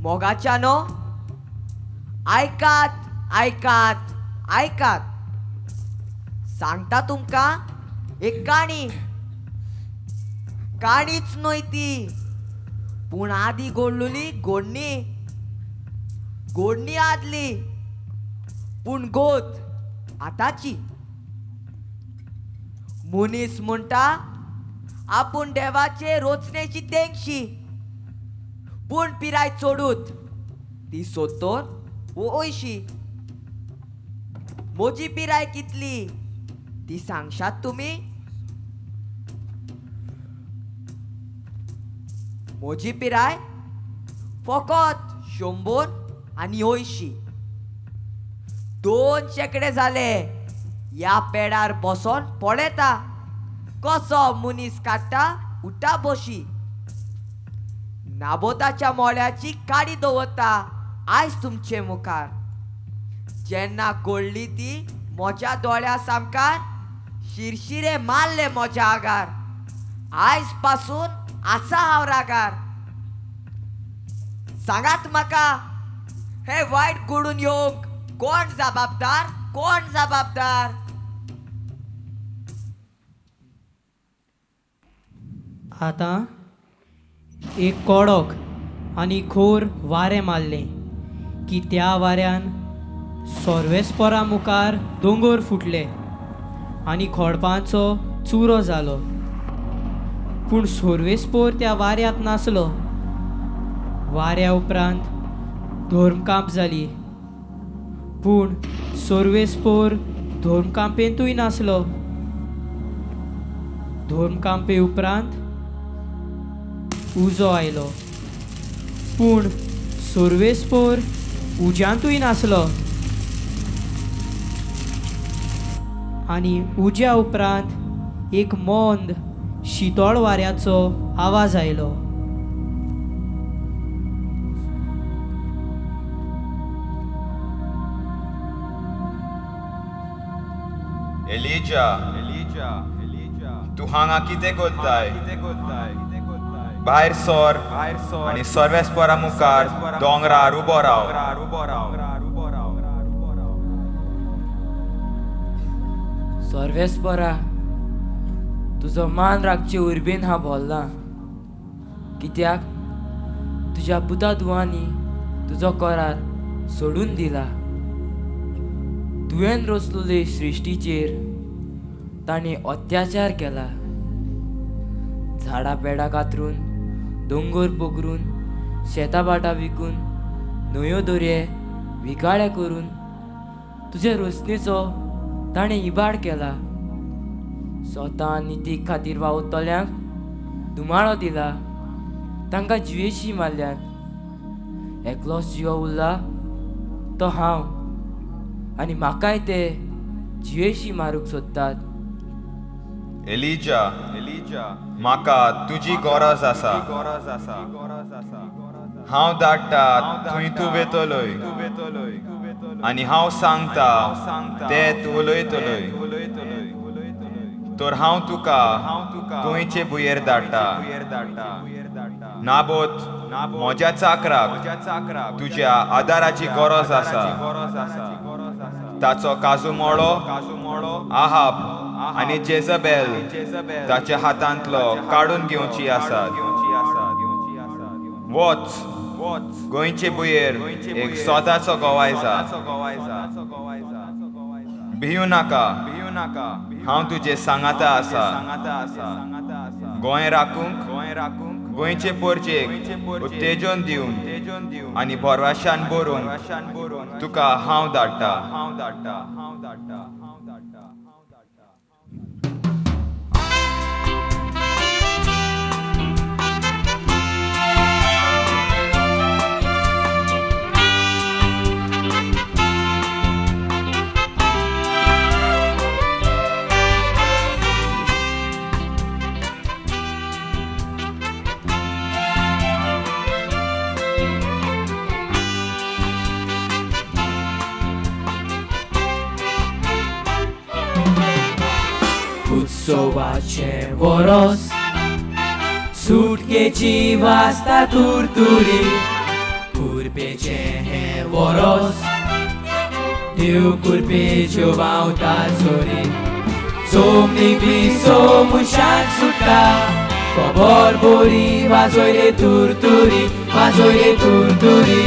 मोगाच्यानो, आयकात आयकात आयकात, सांगता तुमकां एक काणी. काणीच न्हय ती, पूण आदी गोडलुली गोडणी, गोडणी आदली पूण गोत आतांची. मनीस म्हणटा आपूण देवाचे रोचणेची तेंगशी, पूण पिराय चडूत ती 70 वो 80. म्हजी पिराय कितली ती सांगशात तुमी? म्हजी पिराय फकत 180. 2 शेंकडे जाले ह्या पेडार बसोन पळयता कसो मनीस काडटा उठा बशी. नाबोताच्या मोळ्याची काडी दवरता आयज तुमचे मुखार. जेन्ना गोडली ती म्हज्या दोळ्या सामकार, शिरशिरे मारले म्हज्या आगार. आयज पासून आसा हांव रागार. सांगात म्हाका हे वायट घडून येवंक कोण जबाबदार, कोण जबाबदार? आतां एक कोडोक आनी खोर वारें मारलें की त्या वाऱ्यान सोर्वेस्पोरा मुखार दोंगोर फुटले आनी खोडपांचो चुरो जालो. पूण सोर्वेस्पोर त्या वाऱ्यांत नासलो. वाऱ्या उपरांत धोर्मकांप जाली, पूण सोर्वेस्पोर धोर्मकांपेंतूय नासलो. धोर्मकांपे उपरांत उजो आयलो, पूण सोर्वेस्पोर उज्यांतूय नासलो. आनी उज्या उपरांत एक मंद शितोळ वाऱ्याचो आवाज आयलो. एलिजा, एलिजा, तूं हांगा कितें करताय? भायर सर आनी सर्वेस्पोरा मुखार दोंगरार उबो राव. सर्वेस्पोरा, तुजो मान राखचे उर्बेन हांव भोल्लां, कित्याक तुज्या पुता धुवांनी तुजो करार सोडून दिला. तुवें रचलेले सृश्टीचेर तांणी अत्याचार केला. झाडां पेडां कातरून, दोंगर पोखरून, शेतां भाटां विकून, न्हंयो दर्ये विकाळे करून तुजे रचणेचो ताणें इबाड केला. स्वता निती खातीर वावुरतल्यांक धुमाळो दिला, तांकां जिवेशी मारल्यात. एकलोच जिवो उरला तो हांव, आनी म्हाकाय ते जिवेशी मारूंक सोदतात. एलिजा, एलिजा, म्हाका तुजी गरज आसा. हांव धाडटा थंय तूं वेतलोय आनी हांव सांगता ते तूं उलयतलोय. तर हांव तुका गोंयचे भुंयेर धाडटा. नाबोत म्हज्या चाकराक तुज्या आदाराची गरज आसा. ताचो काजू मोळो आहाब आनी जेजबेल ताच्या हातांतलो काडून घेवची आसात. वच, गोंयचे भुंयेर एक स्वताचो गोवाय जा. भिवू नाका, हांव तुजे सांगाता आसा. गोंय राखूंक, गोंयचे पोरचेक उत्तेजन दिवंक आनी भरवशान बरोवंक तुका हांव धाडटा. उत्सवाचें वरोस सुटकेची वाजता तुरतुरी, कुरपेचें हें वरोस, देव कुरपेच्यो व्हांवता जोरी. सोमनी पिसो मनशाक सुट्टा, खबर बरी वाजय रे तुरतुरी, वाजय रे तुरतुरी.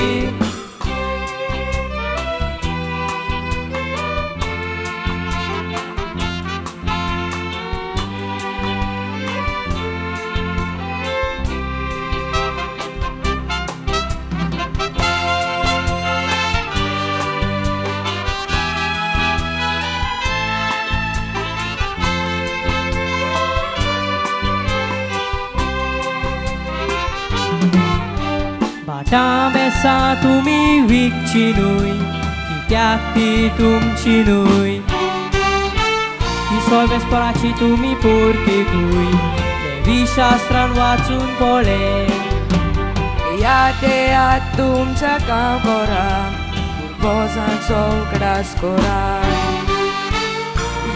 भाटां बेसां तुमी विकची न्हय, कित्याक ती तुमची न्हय. ती सोवेस्पराची तुमी पोरकेकूय देवी शास्त्रान वाचून पळय. येयात येयात तुमच्या काम करा, पुर्वजांचो उगडास करात.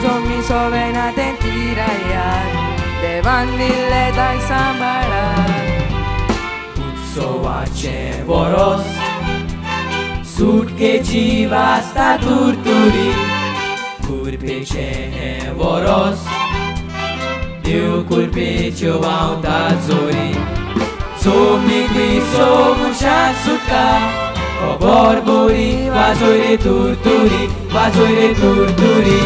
जमनी सोवे ना तें तिरायात, देवान दिल्लें दायज सांबाळात. उत्सवाचें वरोस, सुटकेची वाजता तुरतुरी. कुरपेचें हें वरोस, देव कुरपेच्यो व्हांवता जोरी. सोमनी पिसो मनशाक सुट्टा, खबर बरी वाजय रे तुरतुरी, वाजय रे तुरतुरी.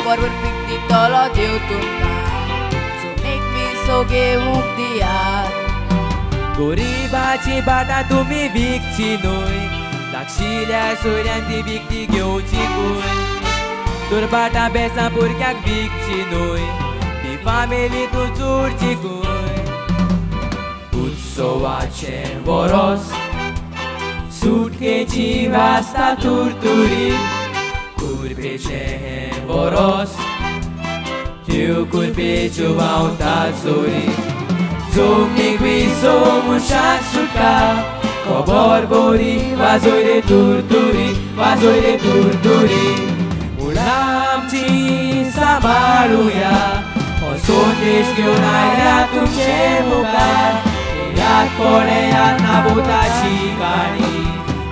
बरोबर पीक दितलो देव तुमकां, सोमनीक पिसो घेवंक दियात. गोरिबाची भाटां तुमी विकची न्हय, लागशिल्ल्या सोयऱ्यान ती विकती घेवची कूय. तर भाटां बेसां भुरग्यांक विकची न्हय, ती फामिली तूं चुरची कूय. उत्सवाचें वरोस, सुटकेची वाजता तुरतुरी. कुरपेचें हें वरोस, त्यो कुरपेच्यो व्हांवता जोरी. सोमनीक पिसो मनशाक सुट्टा, खबर बरी वाजय रे तुरतुरी, वाजय रे तुरतुरी. मुळां आमची सांबाळुया, हो संदेश घेवन आयला तुमचे मुखार. येयात पळयात नाबोताची काणी,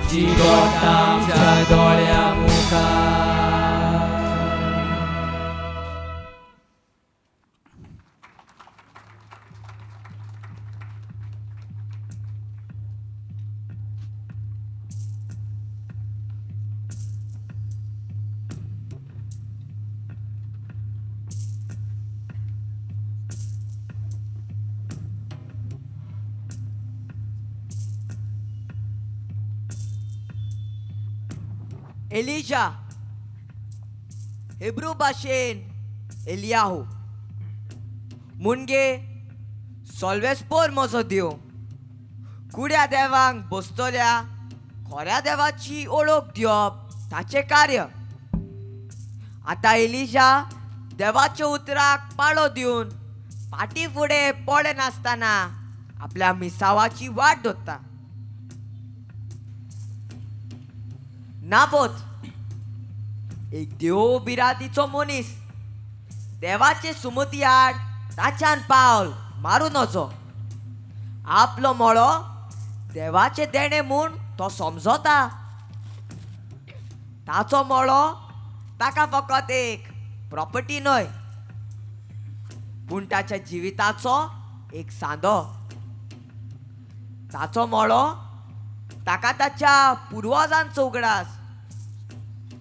जी घडटा आमच्या दोळ्यां मुखार. एलिजा, हिब्रू भाशेन एलियाहू, मुणगे सोल्वेस्पोर म्हजो देव, कुड्या देवांक बसतल्या खऱ्या देवाची ओळख दिवप ताचें कार्य. आतां एलिजा देवाच्या उतराक पाळो दिवन फाटीं फुडें पळयनासतना आपल्या मिसावाची वाट दोत्ता. नाबोत एक देव बिरातीचो मनीस, देवाचे सुमती आड ताच्यान पावल मारू नजो. आपलो मळो देवाचे देणें म्हूण तो समजता. ताचो मळो ताका फकत एक प्रॉपर्टी न्हय, पूण ताच्या जिविताचो एक सांदो. ताचो मळो ताका ताच्या पुर्वजांचो उगडास,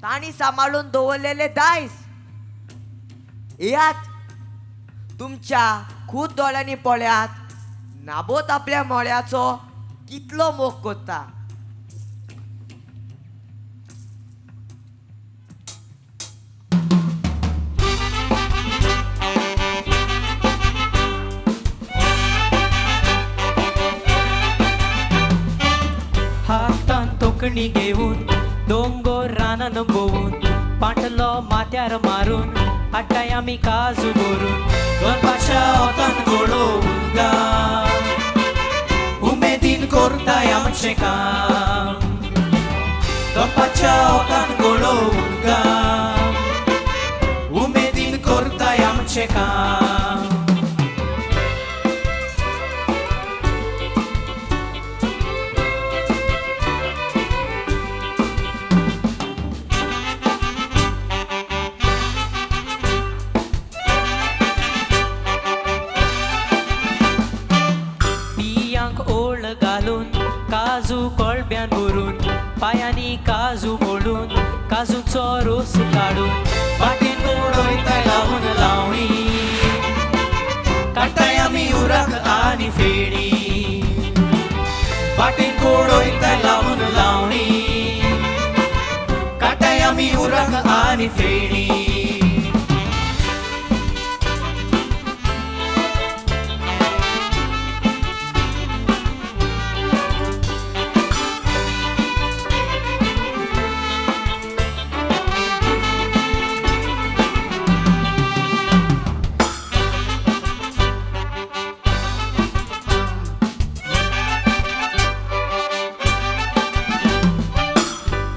तांणी सांबाळून दवरलेले दायज. येयात तुमच्या खूद दोळ्यांनी पळयात नाबोत आपल्या मळ्याचो कितलो मोग करता. गुर्णी घेवन दोंगोर रानान भोंवून पाटलो माथ्यार मारून हाडटाय आमी काजू भरून दनपारच्या ओतान घोळोवन गांव उमेदीन करताय आमचें काम दनपारच्या ओतान घोळोवन गांव उमेदीन करताय आमचें काम. बियांक ओळ घालून काजू कोळब्यान भरून पायांनी काजू मोडून काजूचो रोस काडून वाटेन उडयताय लावन लावणी काडटाय आमी उराक आनी फेणी वाटेन उडयताय लावन लावणी काडटाय आमी उराक आनी फेणी.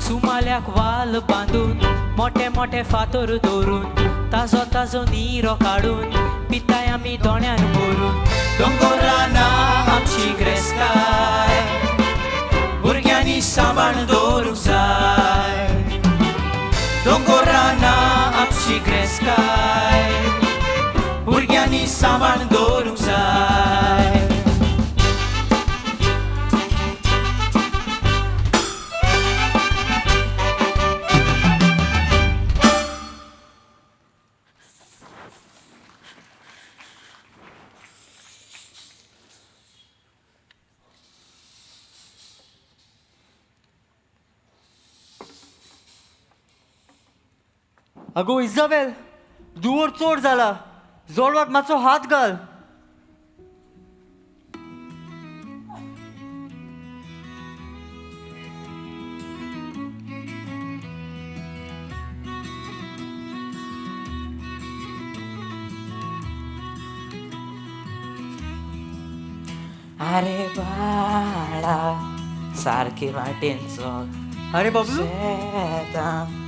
चुमाल्याक वाल बांदून मोटे मोटे फातर दवरून ताजो ताजो निरो काडून पिताय आमी दोण्यान भरून दोंगराना आमची ग्रेस्ताय भुरग्यांनी सांबाळ दवरूंक जाय दोंगराना आमची ग्रेस्ताय भुरग्यांनी सांबाळ दवरूंक जाय. अगो इजाबेल, दुवोर चोड जाला, जोडवाक मातसो हात घाल. अरे बाळा सारकी वाटेन चल. अरे बबलू, शेतां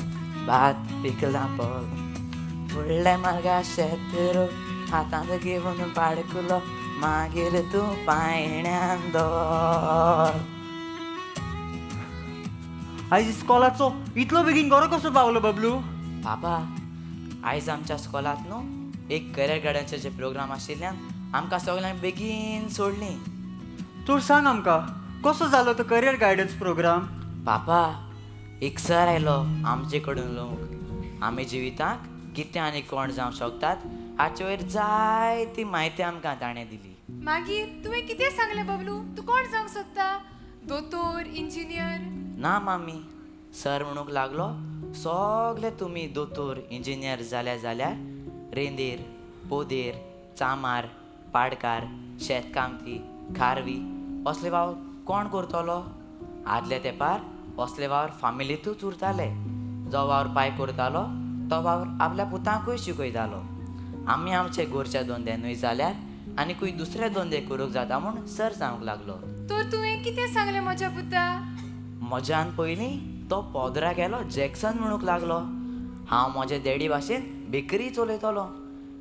भात पिकलां पळ फुडल्या मार्गा शेत रो हातांत घेवन पाडकुलो मागीर तूं पायण्यान दवर. आयज इस्कॉलाचो इतलो बेगीन गोरो कसो पावलो बबलू? बाबा आयज आमच्या स्कॉलांत न्हू एक करियर गार्डन्साचे प्रोग्राम आशिल्ल्यान आमकां सगल्यांक बेगीन सोडलीं. तूं सांग आमकां कसो जालो तो करियर गायडन्स प्रोग्राम? बाबा एक सर आयलो आमचे कडेन उलोवंक. आमी जिविताक कितें आनी कोण जावंक शकतात हाचे वयर जायती म्हायती आमकां ताणें दिली. मागीर तुवें कितें सांगलें बबलू? तूं कोण जावंक सोदता? दोतोर, इंजिनियर? ना मामी, सर म्हणूंक लागलो सगले तुमी दोतोर इंजिनियर जाल्या जाल्यार रेंदेर, पोदेर, चामार, पाडकार, शेतकामती, खारवी असले वावर कोण करतलो? आदल्या तेंपार असले वावर फामिलींतूच उरताले. जो वावर पाय करतालो तो वावर आपल्या पुतांकूय शिकयतालो. आमी आमचे गोरच्या धंदे न्हय जाल्यार आनीकूय दुसरे धंदे करूंक जाता म्हूण सर सांगूंक लागलो. तर तुवें कितें सांगलें म्हज्या पुता? म्हज्यान पयलीं तो पोदरा गेलो जॅक्सन म्हणूंक लागलो. हांव म्हजे देडी भाशेन बेकरी चलयतलो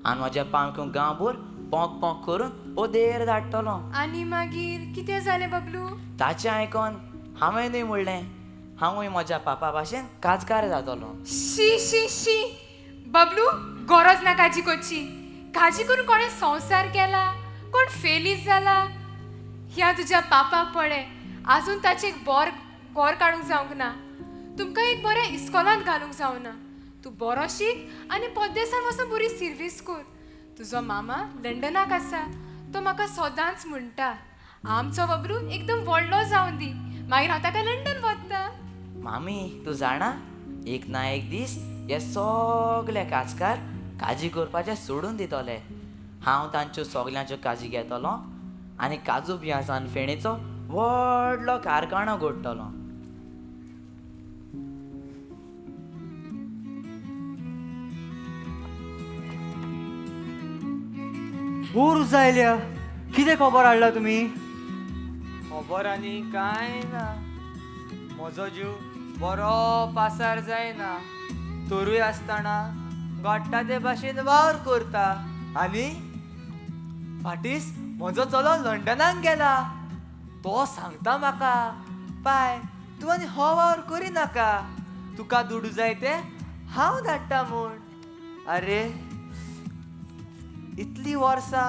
आनी म्हज्या पांकूंक गांवभर पोंक पोंक करून पोदेर धाडटलो. आनी मागीर कितें जालें बबलू? ताचें आयकोन हांवेंनूय म्हणलें हांवूय म्हज्या पापा भाशेन काजकार जातलो. शी शी शी बबलू, गरज ना काळजी करची. काळजी करून कोणें संवसार केला? कोण फेलीज जाला? ह्या तुज्या पापाक पळय आजून ताचें एक बोर गोर काडूंक जावंक ना. तुमकां एक बऱ्या इस्कॉलांत घालूंक जावना. तूं बरो शीक आनी परदेसान वचून बरी सिर्वीस कर. तुजो मामा लंडनाक आसा, तो म्हाका सदांच म्हणटा आमचो बबलू एकदम व्हडलो जावं दी, मागीर हांव ताका लंडन वता. मामी तूं जाणा, एक ना एक दीस हे सगले काजकार काळजी करपाचें सोडून दितले. हांव तांच्यो सगल्यांच्यो काळजी घेतलो आनी काजू बियांसान फेणेचो व्हडलो कारखानो घडटलो. बोर जायल्या. कितें खबर हाडला तुमी? खबर आनी कांय ना. म्हजो जीव बरो पासार जायना, तरूय आसतना घडटा ते भाशेन वावर करता. आनी फाटीस म्हजो चलो लंडनाक गेला. तो सांगता म्हाका, पाय तूं आनी हो वावर करिनाका, तुका दुडू जाय ते हांव धाडटा म्हूण. आरे इतलीं वर्सां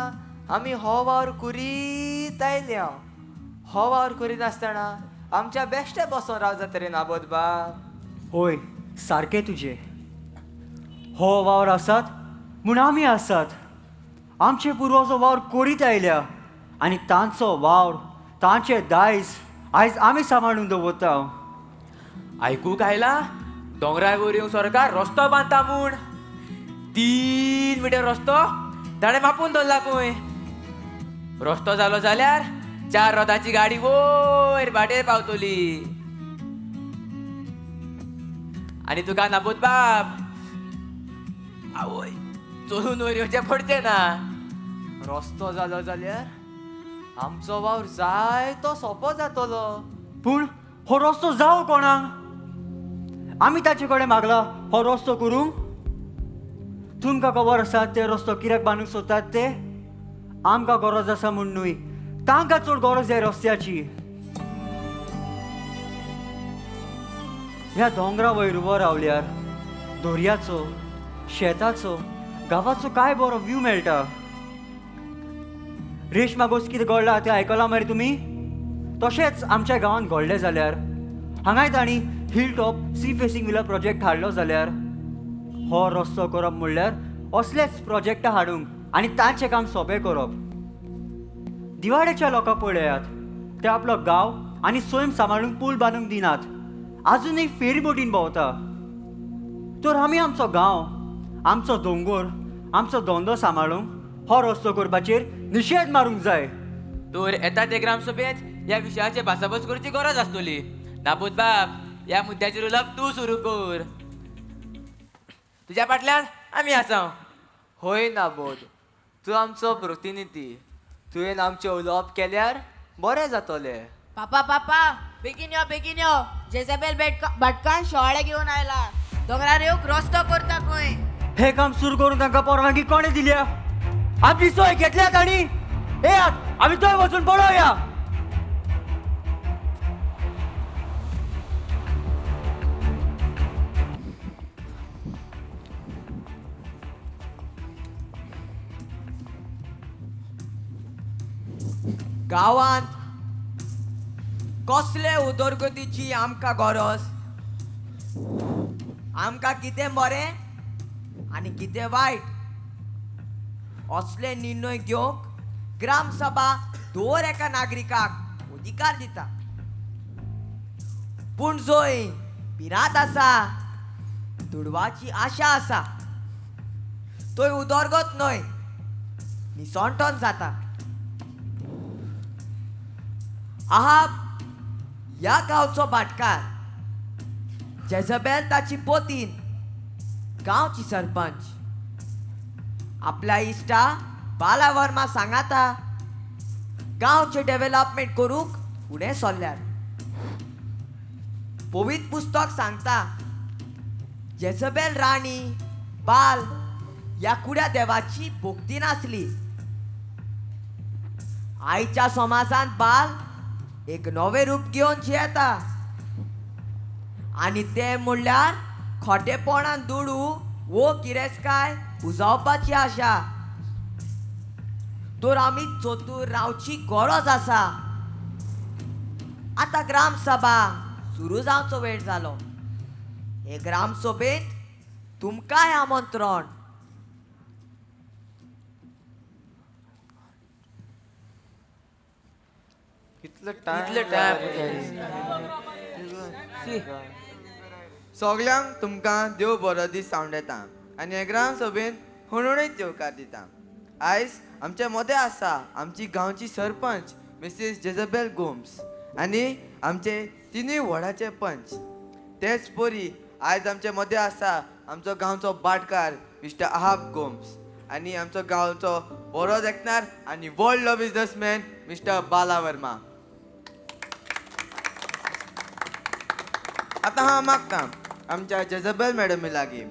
आमी हो वावर करीत आयल्या. हो वावर करिनासतना आमच्या बेश्टे बसोन राव जाता रे नाबोद बाब. होय सारकें तुजें. हो वावर आसात म्हूण आमी आसात. आमचे पुर्वजो वावर करीत आयल्या आनी तांचो वावर, तांचे दायज आयज आमी सांबाळून दवरता. आयकूंक आयला दोंगरार वयर येवंक सरकार रस्तो बांदता म्हूण. 3 मिटर रस्तो ताणें मापून दवरला खंय. रस्तो जालो जाल्यार 4 रोदाची गाडी वयर वाटेर पावतली. आनी तुका नाबूत बाब आवय चलून वयर येवचें पडचें ना. रस्तो जालो जाल्यार आमचो वावर जाय तो सोंपो जातलो. पूण हो रस्तो जावं कोणाक? आमी ताचे कडेन मागला हो रस्तो करूंक? तुमकां खबर आसा ते रस्तो कित्याक बांदूंक सोदतात ते? आमकां गरज आसा म्हूण न्हय, तांकां चड गरज ह्या रस्त्याची. ह्या दोंगरा वयर उबो रावल्यार दर्याचो, शेताचो, गांवाचो काय बरो व्यू मेळटा. रेशमा गोस कितें घडलां तें आयकलां मरे तुमी? तशेंच आमच्या गांवांत घडलें जाल्यार, हांगाय तांणी hill top sea facing villa project हाडलो जाल्यार, हो रस्तो करप म्हणल्यार असलेच प्रोजेक्टां हाडूंक आनी तांचें काम सोंपें करप. दिवाडेच्या लोकांक पळयात, ते आपलो गांव आनी सैम सांबाळूंक पूल बांदूंक दिनात, आजुनूय फेरीबोटीन भोंवता. तर आमी आमचो गांव, आमचो दोंगोर, आमचो धंदो सांबाळूंक हो रस्तो करपाचेर निशेध मारूंक जाय. तर येता ते ग्रामसभेंत ह्या विशयाचेर भासाभास करची गरज आसतली. नाबूत बाब, ह्या मुद्द्याचेर उलोवप तूं सुरू कर. तुज्या फाटल्यान आमी आसा. होय नाबोद, तूं आमचो प्रतिनिधी. तुवें आमचें उलोवप केल्यार बरें जातलें. पापा पापा बेगीन यो, बेगीन यो. जेझेबेल भाटकान शेवाळे घेवन आयला. दोंगरार येवंक रस्तो करता खंय. हें काम सुरू करून तांकां परवानगी कोणें दिल्या? आमची सोय घेतल्या तांणी? येयात आमी थंय वचून पळोवया. गांवांत कसले उदरगतीची आमकां गरज? आमकां कितें बरें आनी कितें वायट असले निर्णय घेवंक ग्रामसभा दर एका नागरिकाक अधिकार दिता. पूण जंय भिरांत आसा, दुडवाची आशा आसा, थंय उदरगत न्हय निसणटन जाता. आहाब ह्या गांवचो भाटकार, जेझबेल ताची पोतीन गांवची सरपंच, आपल्या इश्टा बाला वर्मा सांगाता गांवचें डेव्हलपमेंट करूंक फुडें सरल्यार. पवित्र पुस्तक सांगता जेझबेल राणी बाल ह्या कुड्या देवाची भक्ती नासली. आयच्या समाजांत बाल एक नवें रूप घेवन जियेता आनी तें म्हणल्यार खोटेपणान दुडू वो गिरेस्तकाय पुजोवपाची आशा. तर आमी चतूर रावची गरज आसा. आतां ग्रामसभा सुरू जावचो वेळ जालो. हे ग्रामसभेंत तुमकांय आमंत्रण. कितलो टायम. सगल्यांक तुमकां देव बरो दीस सांवडेता आनी हे ग्रामसभेंत हुनहुनीत येवकार दिता. आयज आमचे मदें आसा आमची गांवची सरपंच मिसीस जेझबेल गोम्स आनी आमचे तिनूय वडाचे पंच. तेच परी आयज आमचे मदें आसा आमचो गांवचो भाटकार मिस्टर आहाब गोम्स आनी आमचो गांवचो बरो देखणार आनी व्हडलो बिजनसमॅन मिस्टर बाला वर्मा. आतां हांव मागता आमच्या जेजबेल मॅडमी लागीं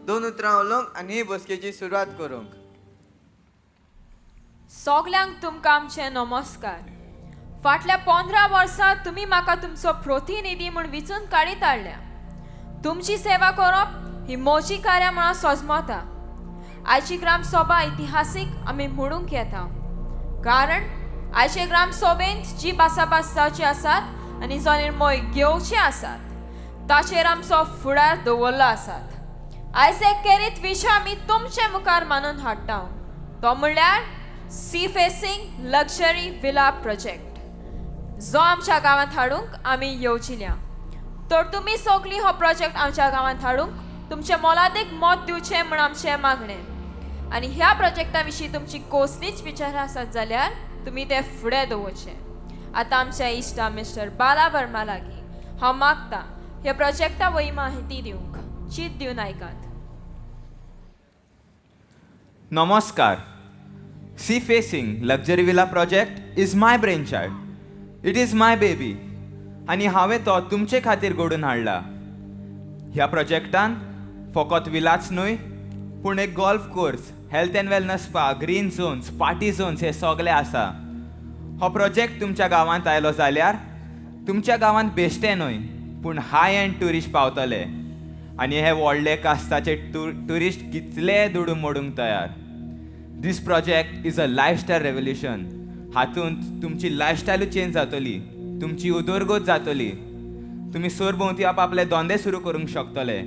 दोन उतरां उलोवंक आनी ही बसकेची सुरवात करूंक. सगल्यांक तुमकां आमचें नमस्कार. फाटल्या 15 वर्सां तुमी म्हाका तुमचो प्रतिनिधी म्हूण विचून काडीत हाडल्या. तुमची सेवा करप ही म्हजी कार्य म्हणून सजमता. आयची ग्रामसभा इतिहासीक आमी म्हणूंक येता, कारण आयचे ग्रामसभेंत जी भासाभास जावची आसात आनी जो निर्णय घेवचे आसात ताचेर आमचो फुडार दवरलो आसात. आयज एक खेरीत विशय आमी तुमचे मुखार मानून हाडटा, तो म्हणल्यार sea facing luxury villa project जो आमच्या गांवांत हाडूंक आमी येवजिल्या. तर तुमी सगळीं हो प्रोजेक्ट आमच्या गांवांत हाडूंक तुमचें मोलादीक मत दिवचें म्हूण आमचें मागणें. आनी ह्या प्रोजेक्टा विशीं तुमची कसलीच विचार आसत जाल्यार तुमी ते फुडें दवरचे. आतां आमच्या इश्टा मिस्टर बाला वर्मा लागीं हांव मागता ह्या प्रोजेक्टा वयली माहिती दिवंक. चीत दिवन आयकात. नमस्कार. Sea facing luxury villa project is my brain child. It is my baby आनी हांवें तो तुमचे खातीर घडोवन हाडला. ह्या प्रोजेक्टान फकत विलाच न्हय पूण एक golf course, health and wellness spa, green zones, party zones हे सगळे आसा. हो प्रोजेक्ट तुमच्या गांवांत आयलो जाल्यार तुमच्या गांवांत बेश्टे न्हय पूण हाय एंड ट्युरिस्ट पावतले आनी हे व्हडले कास्ताचे ट्युरिस्ट कितले दुडू मोडूंक तयार. This project is a lifestyle revolution. हातूंत तुमची लायफस्टायलूच चेंज जातली, तुमची उदरगत जातली, तुमी सरभोंवती आपआपले धंदे सुरू करूंक शकतले.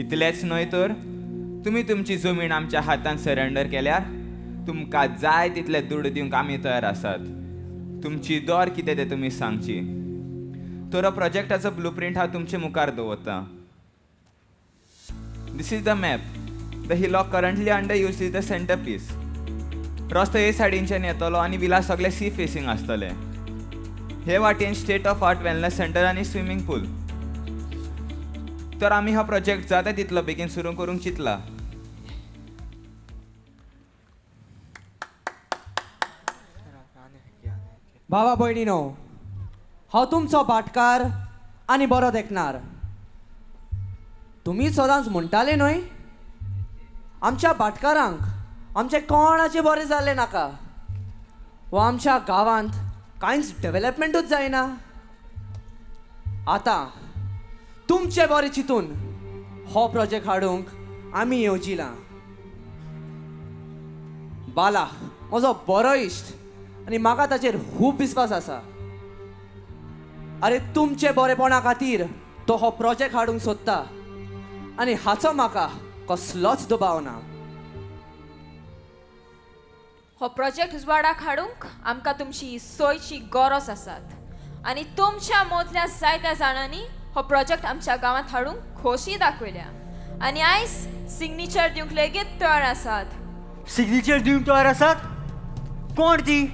इतलेंच न्हय तर तुमी तुमची जमीन आमच्या हातान सरेंडर केल्यार तुमकां जाय तितले दुडू दिवंक आमी तयार आसात. तुमची दर कितें तें तुमी सांगची. तर हो प्रोजेक्टाचो ब्लू प्रिंट हांव तुमचे मुखार दवरतां. This is the map. The hillock currently under use is the centre piece. रस्तो हे सायडीनच्यान येतलो आनी विला सगळे सी फेसींग आसतले. हे वाटेन state of art wellness centre आनी स्विमींग पूल. तर आमी हो प्रोजेक्ट जाता तितलो बेगीन सुरू करूंक चिंतला. भावा भयणीनो, हांव तुमचो भाटकार आनी बरो देखणार. तुमी सदांच म्हणटाले न्हय आमच्या भाटकारांक आमचें कोणाचें बरें जाल्लें नाका वा आमच्या गांवांत कांयच डेवलपमेंटूच जायना. आतां तुमचें बरें चिंतून हो प्रोजेक्ट हाडूंक आमी येवजिलां. बाला म्हजो बरो इश्ट आनी म्हाका ताचेर खूब विस्वास आसा. आरे तुमचे बरेपणा खातीर तो हो प्रोजेक्ट हाडूंक सोदता आनी हाचो म्हाका कसलोच दुबाव ना. हो प्रोजेक्ट उजवाडाक हाडूंक आमकां तुमची सोयची गरज आसात आनी तुमच्या मदल्या जायत्या जाणांनी हो प्रोजेक्ट आमच्या गांवांत हाडूंक खोशी दाखयल्या आनी आयज सिग्नेचर दिवंक लेगीत तयार आसात. सिग्नेचर दिवंक तयार आसात? कोण ती?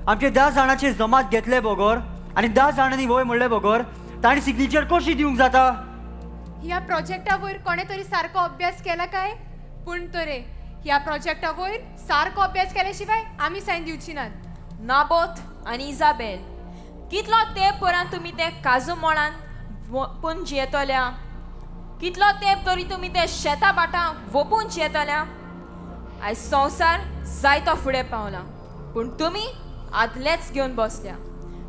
आमचे 10 जाणांचे जमात घेतले बगर आनी 10 जाणांनी वय म्हणले बगर तांणी सिग्नेचर कशी दिवंक जाता? ह्या प्रोजेक्टा वयर कोणे तरी सारको अभ्यास केला काय? पूण तरे ह्या प्रोजेक्टा वयर सारको अभ्यास केल्या शिवाय आमी सायन दिवची नात. नाबोत आनी इजाबेल, कितलो तेंप पर्यंत तुमी ते काजू मोळान वोपून जियेतल्या? कितलो तेंप तरी तुमी ते शेता भाटां वोपून जियेतल्या? आयज संवसार जायतो फुडें पावला पूण तुमी आदलेच घेवन बसल्या.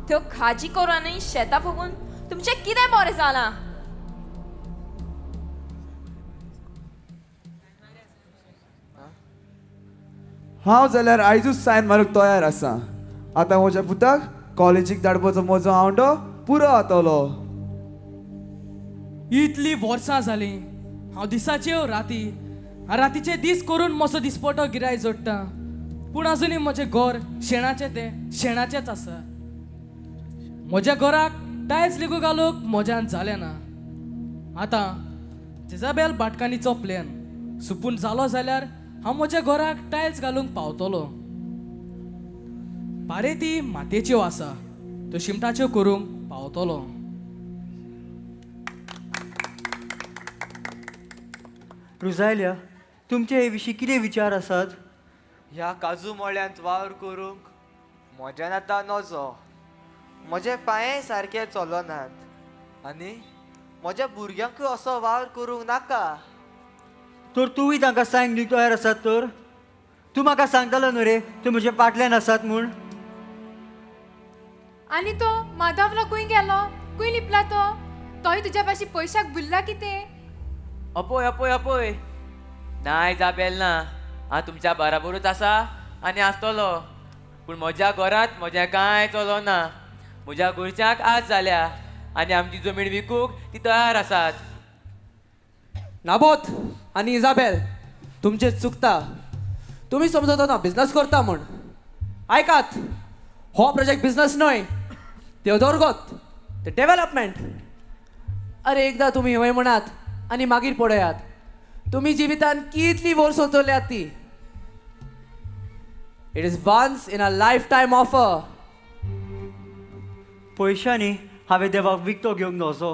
त्यो खाजी करूनय शेतां फुगून तुमचें कितें बरें जालां? हांव जाल्यार आयजूच सायन मारूंक तयार आसा. आतां म्हज्या पुताक कॉलेजीक धाडपाचो म्हजो आवंडो पुरो जातलो. इतली वर्सां जालीं हांव दिसाच्यो राती रातीचे दीस करून म्हजो दिसपटो गिराय जोडटा, पूण आजुनूय म्हजें घर शेणाचें तें शेणाचेंच आसा. म्हज्या घराक टायल्स लेगू घालूंक म्हज्यान जालें ना. आतां जेजाबेल भाटकान्नीचो प्लॅन सुपून जालो जाल्यार हांव म्हज्या घराक टायल्स घालूंक पावतलो. पारेती मातयेच्यो आसा त्यो शिमटाच्यो करूंक पावतलो. रुजायल्या, तुमचे हे विशीं कितें विचार आसात? ह्या काजू मळ्यांत वावर करूंक म्हज्यान आतां नजो. म्हजे पांये सारके चलनात आनी म्हज्या भुरग्यांकूय असो वावर करूंक नाका. तर तुवूय तांकां सायन दिवंक तयार आसात तर? तूं म्हाका सांगतालो न्हू रे तूं म्हज्या पाटल्यान आसात म्हूण. आनी तो माधवलो खंय गेलो? खंय लिपला तो? तोय तुज्या पाशी पयशाक भुल्ला कितें? अपय अपय अपय, ना इजाबेल ना, हांव तुमच्या बराबरूच आसा आनी आसतलो. पूण म्हज्या घरांत म्हजें कांय चलोना. म्हज्या घरच्यांक आज जाल्या आनी आमची जमीन विकूंक ती तयार आसात. नाबोत आनी इजाबेल, तुमचें चुकता. तुमी समजता ना बिजनस करता म्हूण. आयकात, हो प्रोजेक्ट बिजनस न्हय, ते उदरगत, ते डेव्हलपमेंट. अरे एकदां तुमी हय म्हणात आनी मागीर पळयात तुमी जिवितान कितली वर्स उरतल्यात ती. It is once in a lifetime offer. पयशांनी हांवें देवाक विकतो घेवंक नजो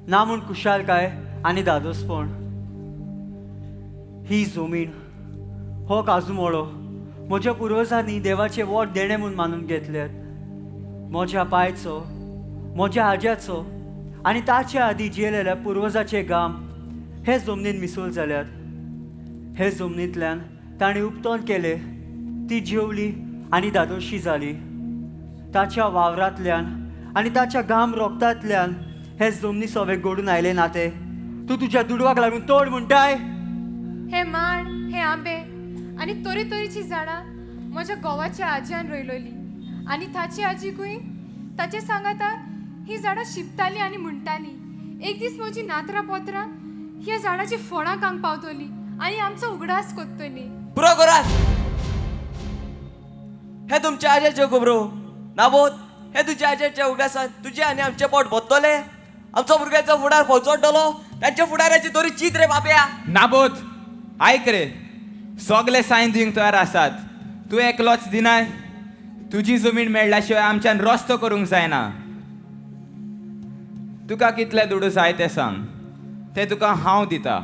ना म्हूण खुशालकाय आनी दादोसपण. ही जमीन, हो काजू मळो म्हज्या पुर्वजांनी देवाचें वोट देणें म्हूण मानून घेतल्यात. म्हज्या पायचो, म्हज्या आज्याचो आनी ताच्या आदीं जियेलेल्या पुर्वजाचे घाम हे जमनीन मिसळ जाल्यात. हे जमनींतल्यान तांणी उपतोन केलें, ती जेवली आनी दादोशी जाली. ताच्या वावरांतल्यान आनी ताच्या घाम रोगतांतल्यान हे जमनी सवे घडून आयले नातें तूं तुज्या दुडवाक लागून तोड म्हणटाय? हे माड, हे आंबे आनी तरेतरेची झाडां म्हज्या घोवाच्या आजयान रोयलोली आनी ताची आजीकूय ताचे सांगातार ही झाडां शिंपताली आनी म्हणटाली, एक दीस म्हजी नातरां पोत्रां ह्या झाडाची फळां खावंक पावतली आनी आमचो उगडास कोत्तली. पुरो करात, हे तुमच्या आजयाच्यो खबरो. नाबोत, हे तुज्या आजयाच्या उगडासान तुजें आनी आमचें पोट भरतलें. आमचो भुरग्यांचो फुडार फळचोडटलो. तांच्या फुडाराची तरी चीत रे बाब्या. नाबोत, आयक रे, सगळे सायन दिवंक तयार आसात, तूं एकलोच दिनाय. तुजी जमीन मेळ्ळ्या शिवाय आमच्यान रस्तो करूंक जायना. तुका कितले दुडू जाय ते सांग, ते तुका हांव दिता.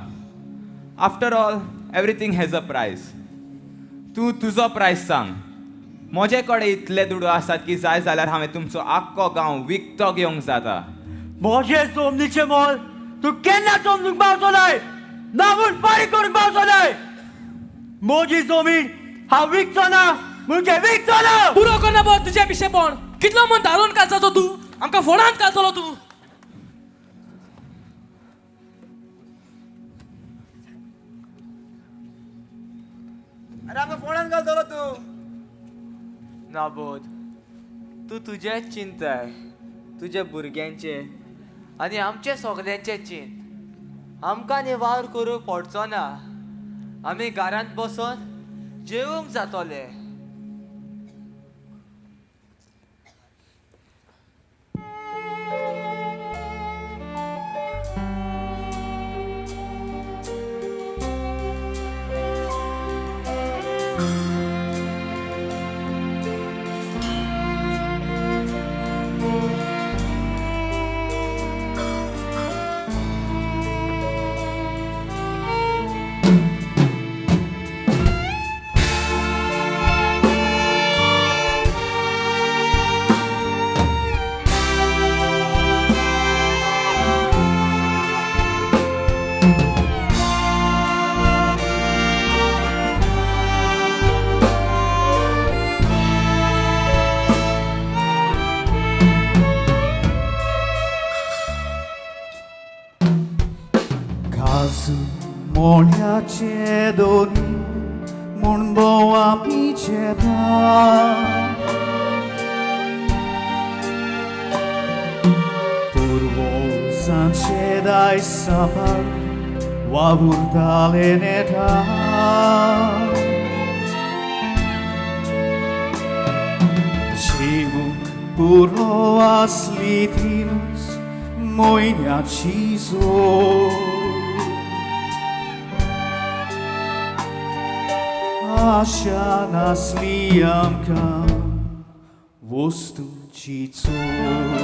After all everything has a price. तूं तुजो प्रायस सांग. म्हजे कडेन इतले दुडू आसात की जाय जाल्यार हांवें तुमचो आख्खो गांव विकतो घेवंक जाता. म्हजे जमनीचें मोल तूं केन्ना समजूंक पावचो नाय, ना म्हूण फारीक करूंक पावचो नाय. म्हजी जमीन हांव विकचो ना म्हणजे विकचो ना. पुरो करना बो तुजें पिशेपण. कितलो म्हूण धारून घालचाचो तूं, आमकां फोडांत घालतलो तूं. अरे आमकां फोणांत घालतलो तूं. नाबोध, तूं तुजेंच चिंताय, तुज्या भुरग्यांचें आनी आमचें सगल्यांचें चिंत. आमकां न्ही वावर करूंक पडचो ना, आमी घरांत बसोन जेवंक जातोले. मोळ्याचे दोनी म्हूण भोव आमी झेता, पुर्वजांचे दायज सांबाळ वावुरताले नेटान. जेवूंक पुरो आसली तिनूच म्हयन्याची जोड. आशा नासली आमकां वस्तूची चोर.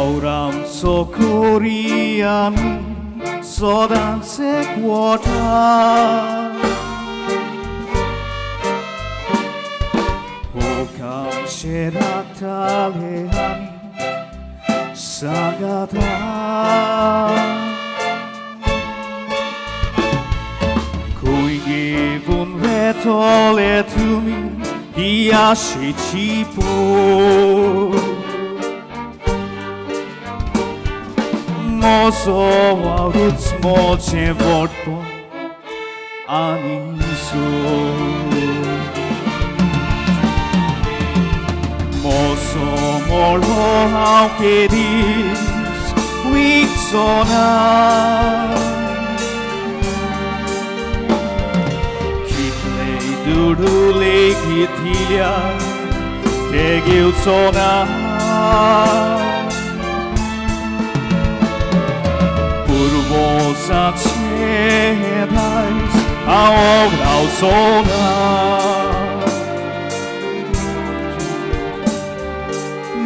वावर आमचो करी आमी सदांच एकवटान. हो आमचे राखताले आमी सांगातान. खंय घेवन वेतले तुमी ही आशेची पोट. म्हजो वावरूच म्हजें व्हडपण आनी जोर. म्हजो मळो हांव केदीच विकचो ना. कितले दुडू लेगीत दिल्यार ते घेवचो ना. पुर्वजांचें दायज हांव वगडावचो ना.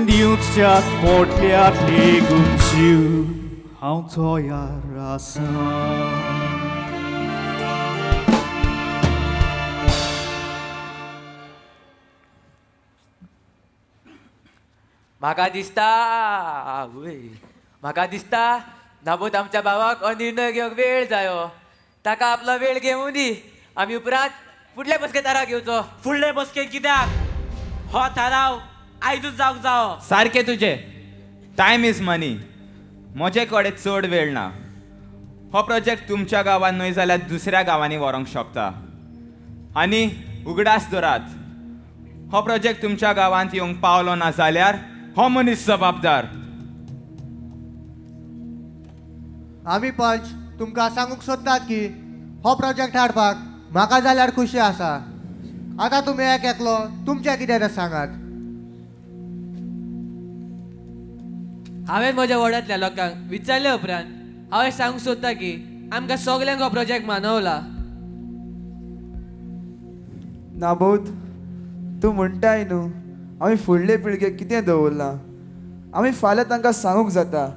दिवच्याक पडल्यार लेगून जीव हांव तयार आसा. म्हाका दिसता आवय, म्हाका दिसता नाबूत आमच्या भावाक हो निर्णय घेवंक वेळ जायो. ताका आपलो वेळ घेवूं दी. आमी उपरांत फुडले बसके थाराव घेवचो. फुडले बसकेन कित्याक? हो थाराव आयजूच जावंक जावो. सारकें तुजें. Time is money. म्हजे कडेन चड वेळ ना. हो प्रोजेक्ट तुमच्या गांवांत न्हय जाल्यार दुसऱ्या गांवांनी व्हरूंक शकता. आनी उगडास दवरात, हो प्रोजेक्ट तुमच्या गांवांत येवंक पावलो ना जाल्यार हो मनीस जबाबदार. आमी पंच तुमकां सांगूंक सोदतात की हो प्रोजेक्ट हाडपाक म्हाका जाल्यार खुशी आसा. आतां तुमी एक एकलो तुमचें कितें तें सांगात. हांवें म्हज्या वॉर्डांतल्या लोकांक विचारले उपरांत हांवें सांगूंक सोदता की आमकां सगल्यांक हो प्रोजेक्ट मानवला. नाबोध, तूं म्हणटाय न्हू आमी फुडले पिळगेक कितें दवरलां. आमी फाल्यां तांकां सांगूंक जाता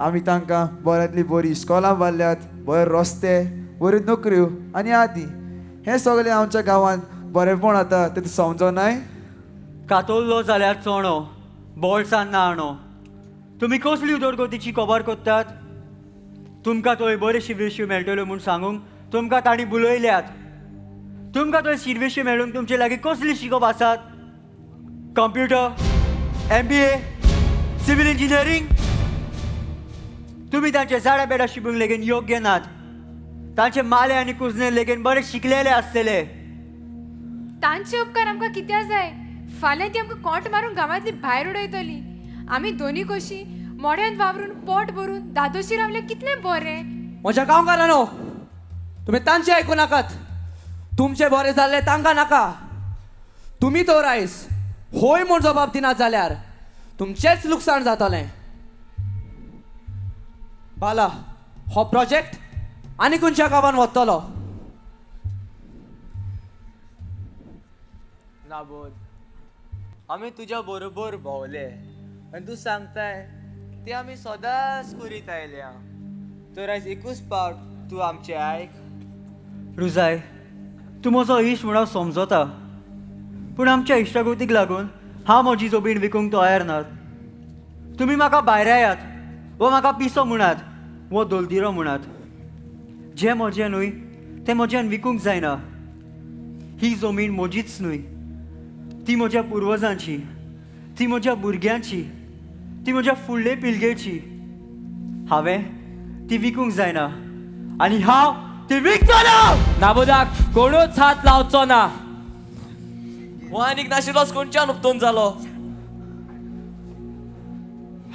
आमी तांकां बऱ्यांतली बरी इस्कोलां बांदल्यात, बरे रस्ते, बऱ्यो नोकऱ्यो आनी आदी. हें सगळें आमच्या गांवांत बरेंपण जाता तें तूं समजनाय. कातोल्लो जाल्यार चोणो, बोल्सान ना आणो. तुमी कसली उदरगतीची खबर कोत्तात? तुमकां थंय बरे शिर्विश्यो मेळटल्यो म्हूण सांगूंक तुमकां तांणी बुलयल्यात. तुमकां थंय शिर्विश्यो मेळूंक तुमचे लागीं कसली शिकोप आसात? Computer, MBA, civil engineering. तुमी तांचे झाडां बेडां शिकूंक लेगीत योग्य नात. तांचे माले आनी कुजने लेगीत बरे शिकलेले आसतले. तांचे उपकार आमकां कित्याक जाय? फाल्यां ती आमकां कोंट मारून गांवांतली भायर उडयतली. आमी दोनी कशी मोड्यांत वावरून पोट भरून दादोशी रावले कितलें बरें. म्हज्या गांवकारांनो, तुमी तांचें आयकूं नाकात. तुमचें बरें जाल्लें तांकां नाका. तुमी तर आयज होय म्हूण जबाब दिनात जाल्यार तुमचेंच लुकसाण जातलें. बाला, हो प्रोजेक्ट आनी खंयच्या गांवान वतलो. नाबोध, आमी तुज्या बरोबर भोंवले आनी तूं सांगताय ते आमी सदांच करीत आयल्या. तर आयज एकूच पावट तूं आमचें आयक. रुजाय, तूं म्हजो इश्ट म्हूण हांव समजता, पूण आमच्या इश्टागतीक लागून हांव म्हजी जमीन विकूंक तयार नात. तुमी म्हाका भायर आयात वो म्हाका पिसो म्हणात वो दोलदिरो म्हणात. जें म्हजें न्हय तें म्हज्यान विकूंक जायना. ही जमीन म्हजीच न्हय, ती म्हज्या पुर्वजांची, ती म्हज्या भुरग्यांची, ती म्हज्या फुडले पिळगेची. हांवें ती विकूंक जायना आनी हांव ती विकचो ना. नाबोदाक कोणूच हात लावचो ना. हो आनीक नाशिल्लोच खंयच्यान उपतून जालो.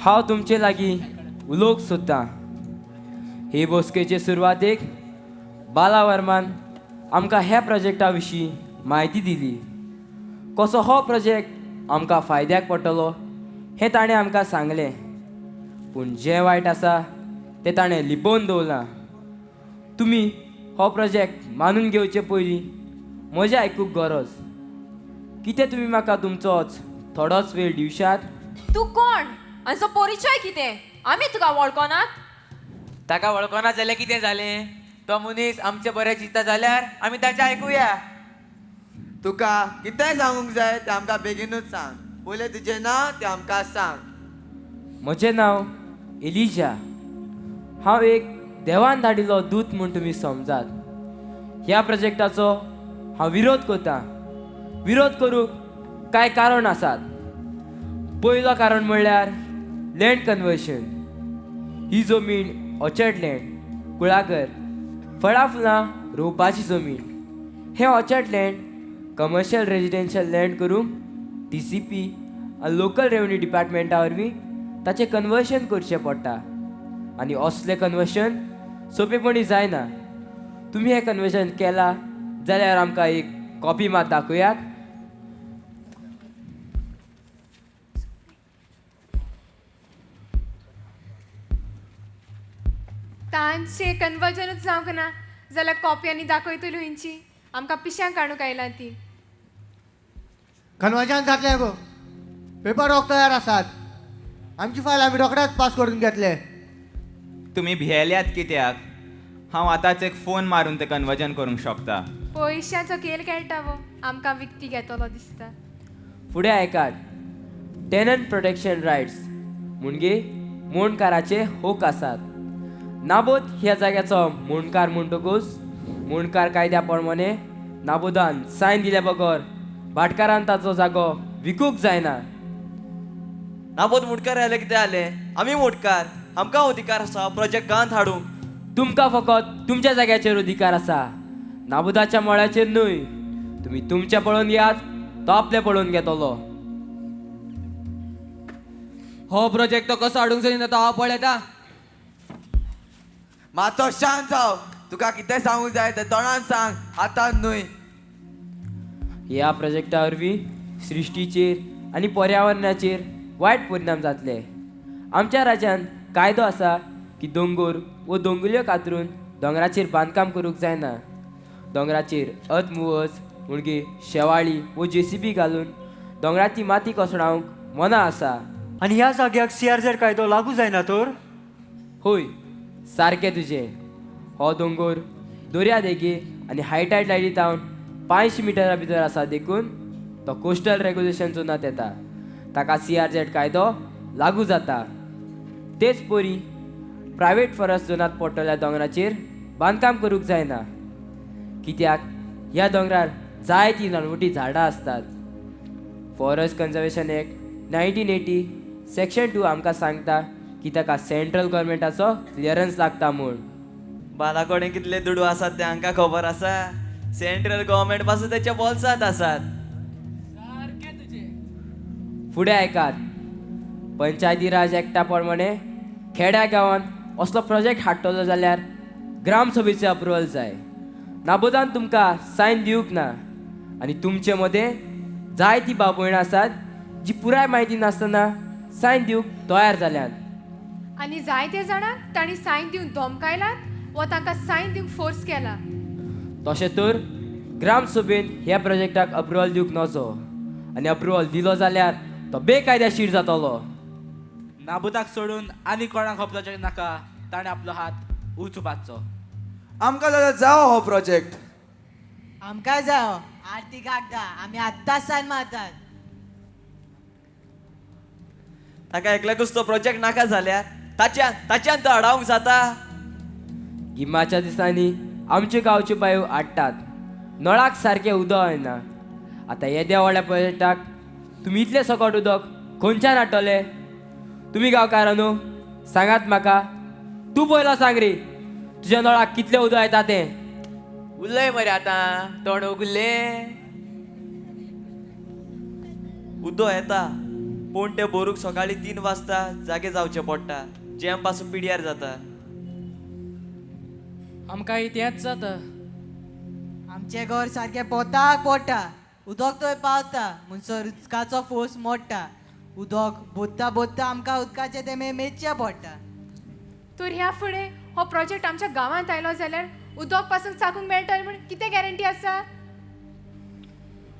हांव तुमचे लागीं उलोवंक सोदतां. हे बसकेचे सुरवातेक बाला वर्मान आमकां ह्या प्रोजेक्टा विशीं म्हायती दिली. कसो हो प्रोजेक्ट आमकां फायद्याक पडटलो हें ताणें आमकां सांगलें. पूण जें वायट आसा तें ताणें लिपोवन दवरलां. तुमी हो प्रोजेक्ट मानून घेवचे पयलीं म्हजें आयकूंक गरज. कितें तुमी म्हाका तुमचोच थोडोच वेळ दिवशात? तूं कोण? हांचो परिचय कितें? आमी तुका वळखनात? ताका वळखना जाल्यार कितें जालें? तो मनीस आमचे बरें चिंतता जाल्यार आमी ताचें आयकुया. तुका कितें सांगूंक जाय तें आमकां बेगीनूच सांग. पयलें तुजें नांव तें आमकां सांग. म्हजें नांव एलिजा. हांव एक देवान धाडिल्लो दूत म्हूण तुमी समजात. ह्या प्रोजेक्टाचो हांव विरोध करतां. विरोध करूंक कांय कारण आसात. पयलो कारण म्हणल्यार लँड कन्वर्शन. ही जमीन ऑर्चर्ड लँड, कुळागर, फळां फुलां रोवपाची जमीन. हें orchard land commercial residential land करूंक DCP आनी लोकल रेवन्यू डिपार्टमेंटा वरवीं ताचें कन्वर्शन करचें पडटा आनी असलें कन्वर्शन सोंपेपणी जायना. तुमी हें कन्वर्शन केलां जाल्यार आमकां एक कॉपी मात दाखयात. तांचें कन्वर्जनूच जावंक ना जाल्यार कॉपयांनी दाखयतल्यो हेंची. आमकां पिश्यांक काडूंक आयला ती. कन्वर्जन जातलें गो, पेपर वर्क तयार आसात. आमची फायल आमी रोखडेच पास करून घेतले. तुमी भियेल्यात कित्याक? हांव आतांच एक फोन मारून तें कन्वर्जन करूंक शकता. पयशांचो खेळ खेळटा वो, आमकां विकती घेतलो दिसता. फुडें आयकात, टेनंट प्रोटेक्शन रायट्स म्हणजे मुंडकाराचे हक आसात. नाबोद ह्या जाग्याचो मुंडकार म्हणटकूच मुंडकार कायद्या प्रमाणे नाबोदान सायन दिल्या बगर भाटकारान ताचो जागो विकूंक जायना. नाबोद मुंडकार आयले कितें जालें? आमी मुंडकार, आमकां अधिकार आसा प्रोजेक्ट गांवांत हाडूंक. तुमकां फकत तुमच्या जाग्याचेर अधिकार आसा, नाबुदाच्या मळ्याचेर न्हय. तुमी तुमचें पळोवन घेयात, तो आपलें पळोवन घेतलो. हो प्रोजेक्ट तो कसो हाडूंक सोदिना तो हांव पळयता. मातसो शांत जाव. तुका कितें सांगूंक जाय तें तोंडान सांग, आतां न्हय. ह्या प्रोजेक्टा वरवीं सृश्टीचेर आनी पर्यावरणाचेर वायट परिणाम जातले. आमच्या राज्यांत कायदो आसा की दोंगोर वो दोंगुल्यो कातरून दोंगराचेर बांदकाम करूंक जायना. दोंगराचेर अर्थ मुवर्स म्हणजे शेवाळी वो JCB घालून दोंगराची माती कोसळावंक मना आसा. आनी ह्या जाग्याक CRZ कायदो लागू जायना तर? होय, सारकें तुजें. हो दोंगोर दर्या देगे आनी हायटायड लायटी तावन 500 मिटरा भितर आसा, देखून तो कोस्टल रेगुलेशन झोनांत येता. ताका CRZ कायदो लागू जाता. तेच परी प्रायवेट फॉरेस्ट झोनांत पडटल्या दोंगराचेर बांदकाम करूंक जायना, कित्याक ह्या दोंगरार जायतीं रानवटी झाडां आसतात. फॉरेस्ट कन्जर्वेशन एक्ट 1980 सेक्शन 2 आमकां सांगता की ताका सेंट्रल गव्हर्मेंटाचो क्लियरन्स लागता म्हूण. बाला कडेन कितले दुडू आसात ते हांकां खबर आसा. सेंट्रल गव्हर्मेंट पासून तेच्या बोल्सांत आसात. फुडें आयकात, पंचायती राज एक्टा प्रमाणे खेड्या गांवांत असलो प्रोजेक्ट हाडटलो जाल्यार ग्रामसभेचें अप्रुवल जाय. नाबोदान तुमकां सायन दिवंक ना आनी तुमचे मदें जायतीं भाव भयणां आसात जी पुराय म्हायती नासतना सायन दिवंक तयार जाल्यात. आनी जायते जाणांक तांणी सायन दिवन धमकायलात वा तांकां सायन दिवंक फोर्स केला. तशें तर ग्रामसभेन ह्या प्रोजेक्टाक अप्रुवल दिवंक नजो आनी अप्रुवल दिलो जाल्यार तो बेकायदेशीर जातलो. नाबुदाक सोडून आनी कोणाक हो प्रोजेक्ट नाका ताणें आपलो हात उंच उबारचो. आमकां जाल्यार जावो हो प्रोजेक्ट. आमकां जावो. आरती कागदा आमी आत्तांच सायन मारतात. ताका एकल्याकूच तो प्रोजेक्ट नाका जाल्यार ताच्यान ताच्यान तो आडावंक जाता. गिमाच्या दिसांनी आमच्यो गांवच्यो बायो आडटात, नळाक सारकें उदक येना. आतां येद्या व्हडल्या प्रोजेक्टाक तुमी इतलें सकट उदक खंयच्यान हाडटले? तुमी गांवकारांनो सांगात म्हाका. तूं पयलो सांग रे, तुज्या नळाक कितलें उदक येता तें. उलय मरे आतां, तोंड उगलें. उदक येता पूण तें भरूंक सकाळीं 3 वाजता जागे जावचें पडटा. जॅम पासून पिड्यार जाता. आमकां तेंच जाता. आमचें घर सारकें पोताक पडटा. उदक थंय पावता म्हणसर उदकाचो फोर्स मोडटा. उदक बोत्ता बोत्ता आमकां उदकाचें तें मेजचें पडटा. तर ह्या फुडें हो प्रोजेक्ट आमच्या गांवांत आयलो जाल्यार उदक पासून चाकूंक मेळटलें म्हूण कितें गॅरंटी आसा?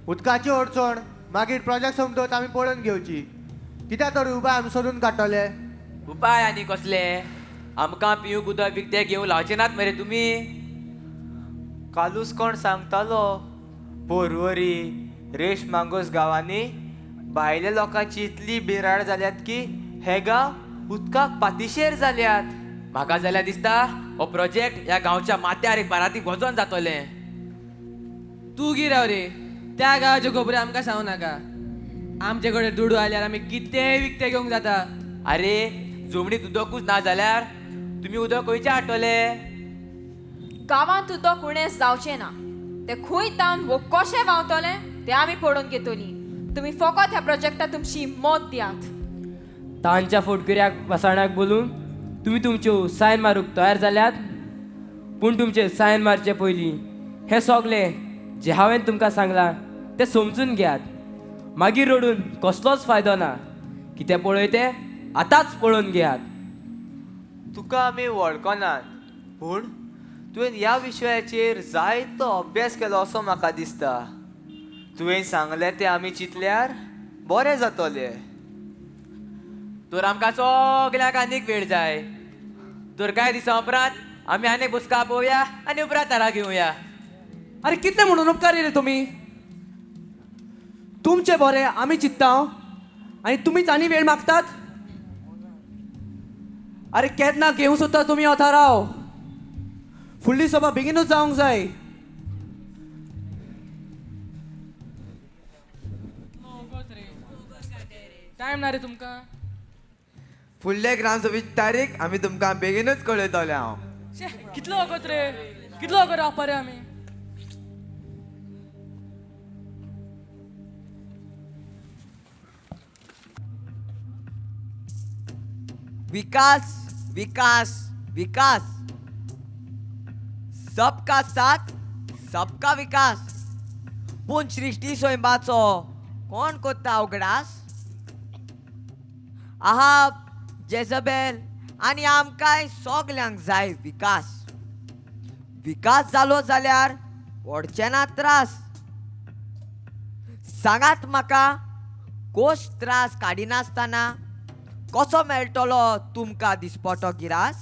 उदकाची अडचण मागीर प्रोजेक्ट सोंपतच आमी पळोवन घेवची. कित्याक तरी उपाय आमी सोदून काडटले. उपाय आनी कसले? आमकां पिवंक उदक विकतें घेवंक लावचे नात मरे तुमी? कालूच कोण सांगतालो, पोरवरी रेश मांगोस गांवांनी भायल्या लोकांची इतली बिराड जाल्यात की हे गांव उदकाक पातिशेर जाल्यात. म्हाका जाल्यार दिसता हो प्रोजेक्ट ह्या गांवच्या माथ्यार एक बाराती वजन जातलें. तूं गिराव रे, त्या गांवाच्यो खबऱ्यो आमकां सांगू नाका. आमचे कडेन दुडू आल्यार आमी कितेंय विकतें घेवंक जाता. आरे जमनीत उदकूच ना जाल्यार तुमी उदक खंयचें हाडटले? गांवांत उदक उणें जावचें ना. तें खंय तावन वो कशें व्हांवतलें तें आमी पळोवन घेतलीं. तुमी फकत ह्या प्रोजेक्टाक तुमची मत दियात. तांच्या फोटकुऱ्याक वसाणाक बोलून तुमी तुमच्यो सायन मारूंक तयार जाल्यात, पूण तुमचे सायन मारचे पयलीं हें सगळें जें हांवें तुमकां सांगलां तें समजून घेयात. मागीर रडून कसलोच फायदो ना. कितें पळय तें आतांच पळोवन घेयात. तुका आमी वळखनात, पूण तुवें ह्या विशयाचेर जायतो अभ्यास केलो असो म्हाका दिसता. तुवें सांगलें तें आमी चिंतल्यार बरें जातलें. तर आमकां सगळ्यांक आनीक वेळ जाय. तर कांय दिसां उपरांत आमी आनीक बसका आपोवया आनी उपरांत थाराव घेवया. अरे कितले म्हणून उपकारी रे तुमी. तुमचे बरें आमी चिंत्ता आनी तुमीच आनी वेळ मागतात. अरे केन्ना घेवंक सोदता तुमी हो थाराव? फुडली सभा बेगीनूच जावंक जाय. टायम ना रे तुमकां. फुडले ग्रामसभेची तारीख आमी तुमकां बेगीनूच कळयतले. हांव कितलो वगत रे, कितलो वगत रावपा रे आमी? विकास विकास विकास, सबका साथ सबका विकास. पूण सृश्टी स्वयंबाचो कोण कोत्ता उगडास? आहाब, जेजबेल आनी आमकांय सगल्यांक जाय विकास. विकास जालो जाल्यार पडचे ना त्रास. सांगात म्हाका, कोश त्रास काडिनासतना कसो मेळटलो तुमकां दिसपटो गिरास?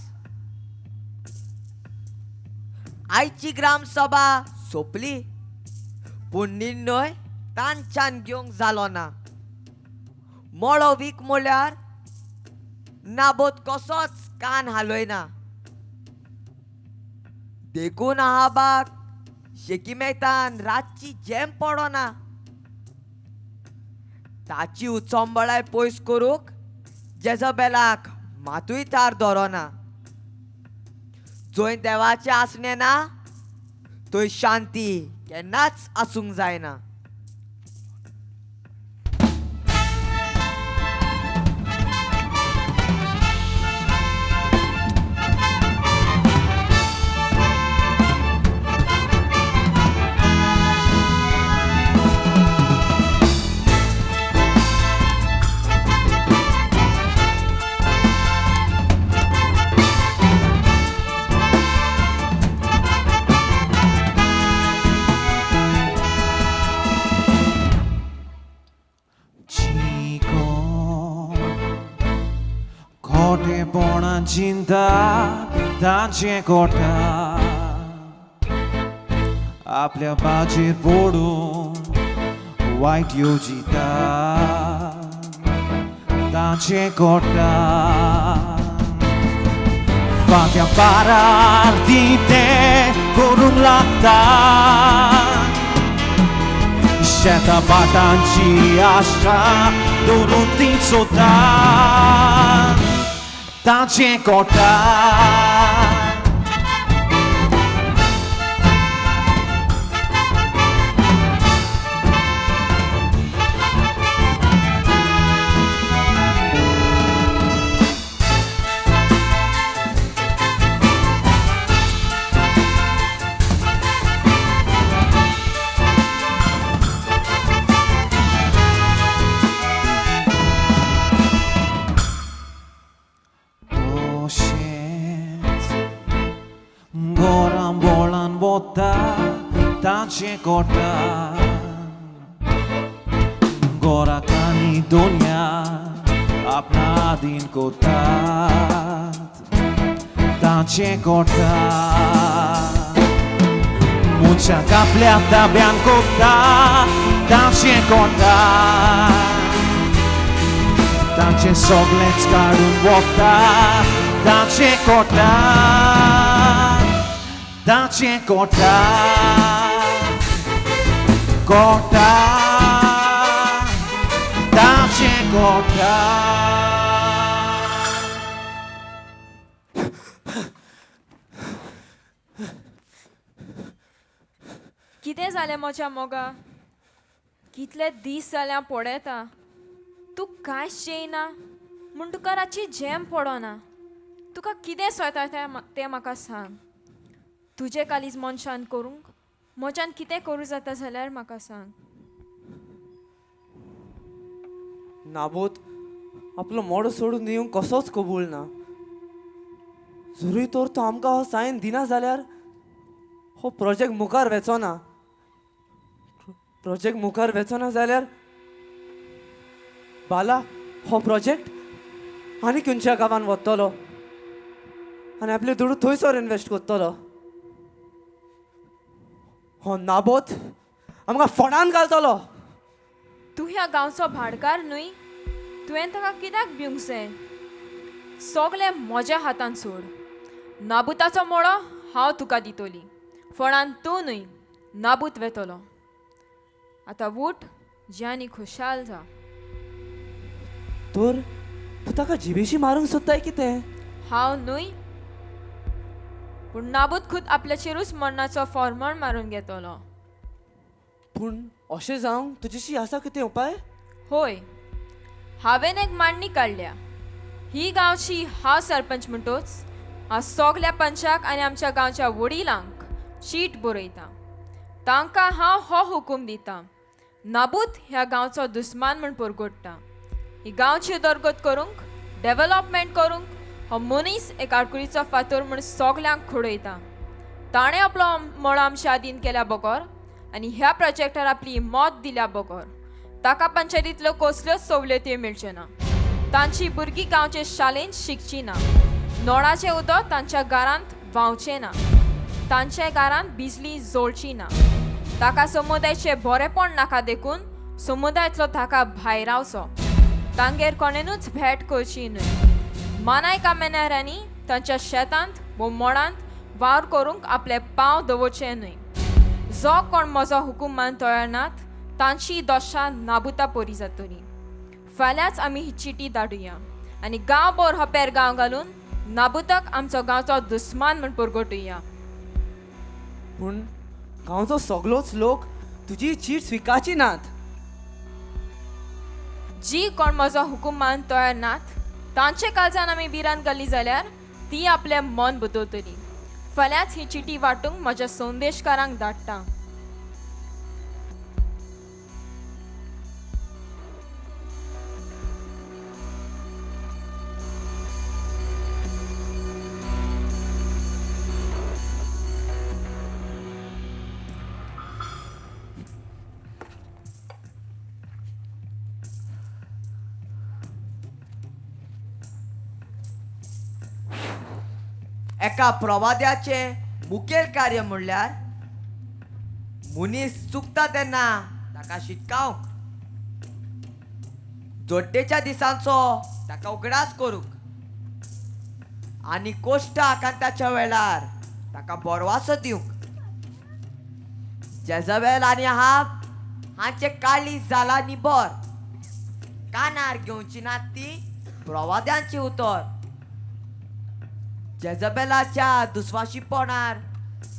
आयची ग्रामसभा सोंपली, पूण निर्णय तांच्यान घेवंक जालो ना. मळो वीक म्हळ्यार नाबोत कसोच कान हालयना. देखून आहाबाक शेकीमेतान रातची जेम पडना. ताची उचंबळाय पयस करूंक जेजबेलाक मातूय थार दवरना. जंय देवाचें आसणें ना थंय शांती केन्नाच आसूंक जायना. चिंता तांचें कोटा आपल्या बाजेर पडून वायट येवजिता तांचें कोटा फांत्या पारार ती तें करूंक लागता शेतां भाटांची आशा दवरून ती सोदता तांचें कोटा. तांचें कोटा गोरा कानी दोनया आपणा आदीन कोतात तांचे कोटा मनशाक आपल्या ताब्यान कोता तांचे कोटा तांचे सगळेंच काडून वता तांचे कोटा तांचे कोटा कोटा तांचे कोटा. कितें जालें म्हज्या मोगा? कितले दीस जाले हांव पळयता, तूं कांयच जेयना म्हूण तुका रातची झेम पडना. तुका कितें सोयता तें म्हाका सांग. तुजें कालीज मनशान करूंक म्हज्यान कितें करूं जाता जाल्यार म्हाका सांग. नाबोत आपलो मोडो सोडून दिवंक कसोच कबूल ना. जरूय तर तो आमकां हो सायन दिना जाल्यार हो प्रोजेक्ट मुखार वेचो ना. प्रोजेक्ट मुखार वेचो ना जाल्यार बाला हो प्रोजेक्ट आनी खंयच्या गांवान वतलो आनी आपले दुडू थंयसर इन्वेस्ट करतलो. हो नाबोत आमकां फोंडान घालतलो. तूं ह्या गांवचो भाडकार न्हय, तुवें ताका कित्याक भिवंक जाय? सगलें म्हज्या हातान सोड. नाबुताचो मोडो हांव तुका दितली. फोंडान तूं न्हय, नाबूत वेतलो. आतां वूट जे आनी खुशाल जा. तर तूं ताका जिबेशी मारूंक सोदताय कितें? हांव न्हय, पूण नाबूत खूद आपल्याचेरूच मरणाचो फॉर्मण मारून घेतलो. पूण अशें जावंक तुजेशी आसा कितें उपाय? होय, हांवें एक मांडणी काडल्या. ही गांवची हांव सरपंच म्हणटोच हांव सगल्या पंचाक आनी आमच्या गांवच्या वडिलांक चीट बरयतां. तांकां हांव हो हुकूम दितां, नाबूत ह्या गांवचो दुस्मान म्हूण परगोडटा. ही गांवची उदरगत करूंक, डेवलपमेंट करूंक हो मनीस एक आडकुळीचो फातर म्हूण सगल्यांक खुडयता. ताणें आपलो मळो आमच्या आदीन केल्या बगर आनी ह्या प्रोजेक्टार आपली मत दिल्या बगर ताका पंचायतींतल्यो कसल्योच सवलत्यो मेळच्यो ना. तांची भुरगीं गांवचे शाळेंत शिकची ना. नळाचें उदक तांच्या घरांत व्हांवचें ना. तांच्या घरांत बिजली जोडची ना. ताका समुदायाचें बरेंपण नाका देखून समुदायांतलो ताका भायरावचो. तांगेर कोणेनूच भेट करची न्हय. मानाय कामेऱ्यांनी तांच्या शेतांत वो मळांत वावर करूंक आपले पांव दवरचे न्हय. जो कोण म्हजो हुकूम मान तयार नात तांची दशा नाबुता परी जातली. फाल्यांच आमी ही चिटी धाडुया आनी गांवभर हो पेरगांव घालून नाबुताक आमचो गांवचो दुस्मान म्हूण परगटुया. पूण गांवचो सगलोच लोक तुजी चीट स्विकारची नात. जी कोण म्हजो हुकूम मान तयार नात तांचे काळजान आमी भिरांत घाली जाल्यार ती आपलें मन बदलतली. फाल्यांच ही चिटी वांटूंक म्हज्या संदेशकारांक धाडटा. एका प्रवाद्याचें मुखेल कार्य म्हणल्यार मनीस चुकता तेन्ना ताका शिटकावंक, जोड्डेच्या दिसांचो ताका उगडास करूंक आनी कोश्ट आकांताच्या वेळार ताका बरवासो दिवंक. जेजबेल आनी हाब हांचे काळीज जाला निबर, कानार घेवची ना ती प्रवाद्यांची उतर. जेजबेलाच्या दुस्वाशीपणार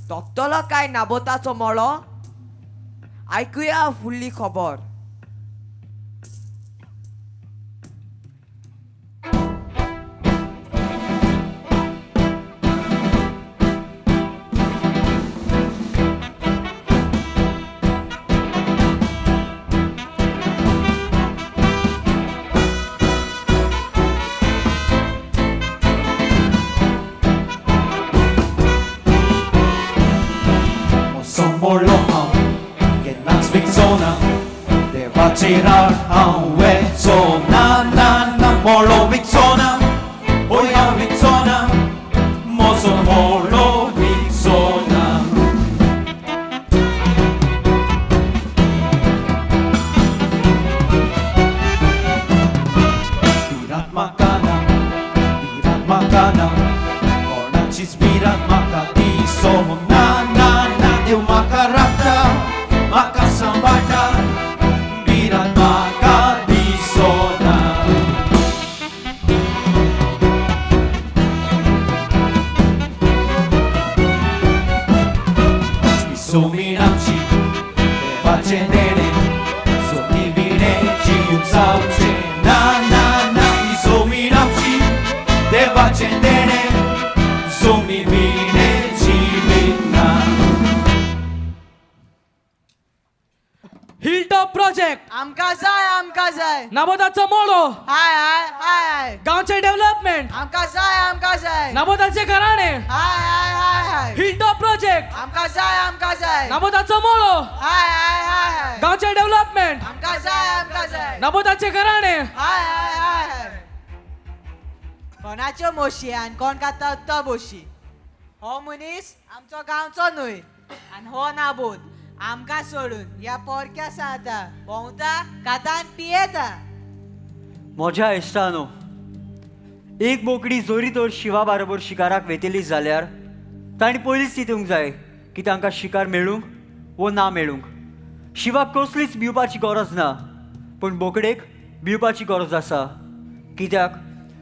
तोखतलो काय नाबोताचो मळो? आयकुया फुडली खबर. मोडलो हांव केन्नाच विकचो ना देवाचेर हांव वेचो ना ना ना मोडलो. नाबोताचो मोळो विकचो ना. भिरांत म्हाका ना, भिरांत म्हाका ना, कोणाचीच भिरांत म्हाका दिसो ना ना ना. देव म्हाका राखता, म्हाका सांबाळटा, भिरांत म्हाका दिसो ना. जमीन आमची देवाचें देणें, जमनी विणें जियूंक जावचें ना ना ना. ही जमीन आमची देवाचें देणें, जमनी विणें जिवीत ना. हिलटॉप प्रोजेक्ट आमकां जाय, आमकां जाय. नाबोताचो मोळो हाय हाय हाय हाय. गांवचें डेव्हलपमेंट आमकां जाय, आमकां जाय. नाबोताचें घराणें हाय हाय हाय हाय. हिलटॉप प्रोजेक्ट आमकां जाय, आमकां जाय. नाबोताचो मोळो हाय हाय हाय हाय. गांवचें डेव्हलपमेंट आमकां जाय, आमकां जाय. नाबोताचें घराणें हाय हाय हाय हाय. कोणाच्यो मोशी आनी कोण खाता तो बोशी. हो मनीस आमचो गांवचो न्हय आनी हो नाबोत आमकां सोडून ह्या पोरक्या सांगता भोंवता, खाता आनी पियेता. म्हज्या इश्टानो, एक बोकडी जोरी तर शिवा बरोबर शिकाराक वेतेली जाल्यार तांणी पयलींच चिंतूंक जाय की तांकां शिकार मेळूंक वो ना मेळूंक. शिवाक कसलीच भिवपाची गरज ना, पूण बोकडेक भिवपाची गरज आसा. कित्याक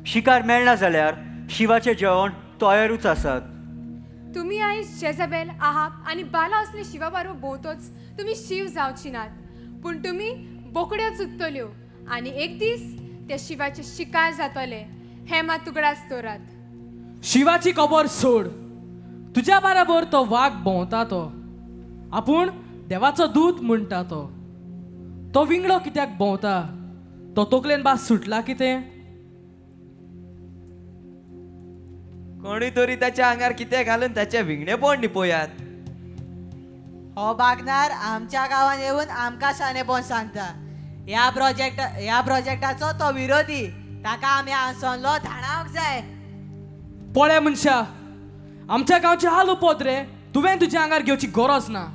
शिकार मेळना जाल्यार शिवाचें जेवण तयारूच आसात. तुमी आयज जेजाबेल, आहाब आनी बाला असले शिवा बरोबर भोंवतोच तुमी शिव जावची नात, पूण तुमी बोकड्यो चुकतल्यो आनी एक दीस त्या शिवाचे शिकार जातले हें मात उगडास दवरात. शिवाची खबर सोड, तुज्या बरोबर तो वाग भोंवता तो आपूण देवाचो दूत म्हणटा तो. तो विंगडो कित्याक भोंवता? तो तकलेन भास सुटला कितें? कोणूय तरी ताच्या आंगार कितें घालून ताचें विंगणेपण लिपोयात. हो बागनार आमच्या गांवान येवन आमकां शाणेपण सांगता. ह्या प्रोजेक्टाचो तो विरोधी, ताका आमी हांसलो धाडावंक जाय. पळय मनशा, आमच्या गांवचे हाल उपद्रे तुवें तुज्या आंगार घेवची गरज ना.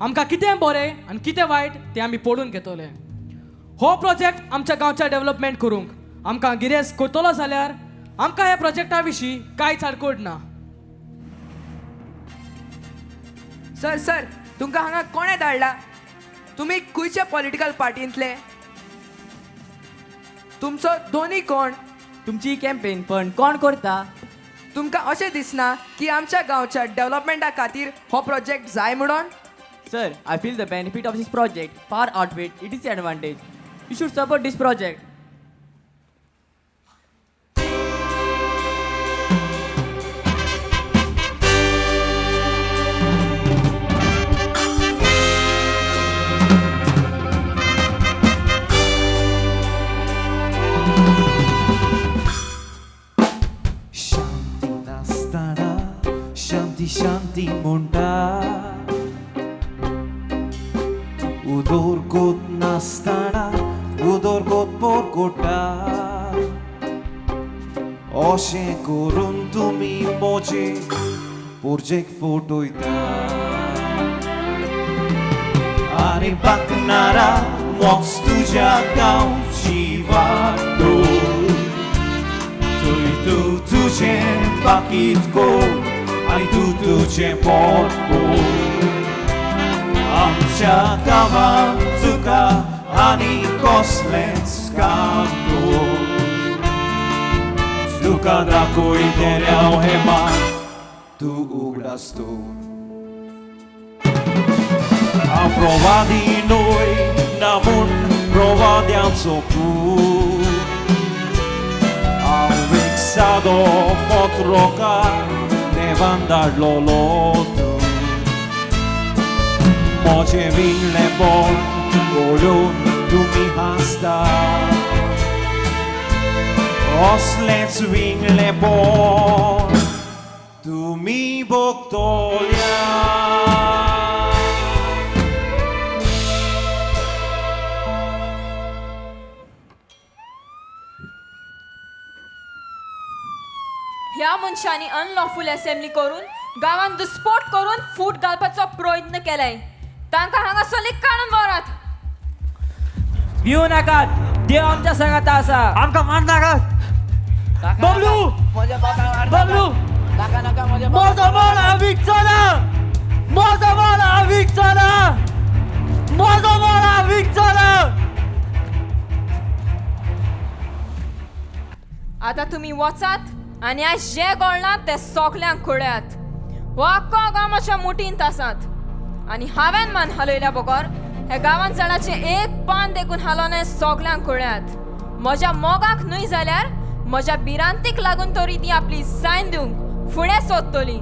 आमकां कितें बरें आनी कितें वायट तें आमी पडून घेतले. हो प्रोजेक्ट आमच्या गांवच्या डेव्हलपमेंट करूंक आमकां गिरेस्त करतलो जाल्यार आमकां ह्या प्रोजेक्टा विशीं कांयच आडकोड ना. सर सर, तुमकां हांगा कोणें धाडला? तुमी खंयच्या पॉलिटिकल पार्टींतले? तुमचो दोनी कोण? तुमची कॅम्पेन पण कोण करता? तुमकां अशें दिसना की आमच्या गांवच्या डेव्हलपमेंटा खातीर हो प्रोजेक्ट जाय म्हणून? Sir, I feel the benefit of this project far outweigh its disadvantage. You should support this project. शांती नासतना शांती शांती म्हणटा, उदरगत नासतना उदरगत परगटा. अशें करून तुमी म्हजे प्रोजेक्ट फटयता आनी बाकनारा मोच तुज्या गांवची वाटो. थंय तूं तुजें बाकीत कोर आनी तूं तुजें पोट पोर. आमच्या गांवांत तुका आनी कसलेंच काम दवर, तुका दाखयतलें हांव हें मात तूं उगडास दवर. हांव प्रवादी न्हय ना म्हूण प्रवाद्यांचो पूत, हांव एक सादो पत्रकार देवान धाडलोलो तूं. म्हजें विंगणेपण पळोवन तुमी हांसता, असलेंच विंगणेपण तुमी भोगतल्या. ह्या मनशाक मनशांनी अनलॉफूल असेंब्ली करून गांवांत दुस्पोट करून फूट घालपाचो प्रयत्न केलाय. तांकां हांगासरली काडून व्हरात. भिवू नाकात, देव आमच्या सांगाता आसा. आमकां मार नाकात. बबलू, बबलू, म्हजो माल हांव विकचो ना, म्हजो माल हांव विकचो ना, म्हजो माल हांव विकचो ना. आतां तुमी वचात आनी आयज जें घडलां तें सगल्यांक कळयात. हो आख्खो गांव म्हज्या मुठींत आसात आनी हांवें मान हालयल्या बगर हे गांवांत झाडाचें एक पान देखून हालोवणें सगल्यांक कळयात. म्हज्या मोगाक न्हय जाल्यार म्हज्या भिरांतीक लागून तरी ती आपली सायन दिवंक फुडें सोदतली.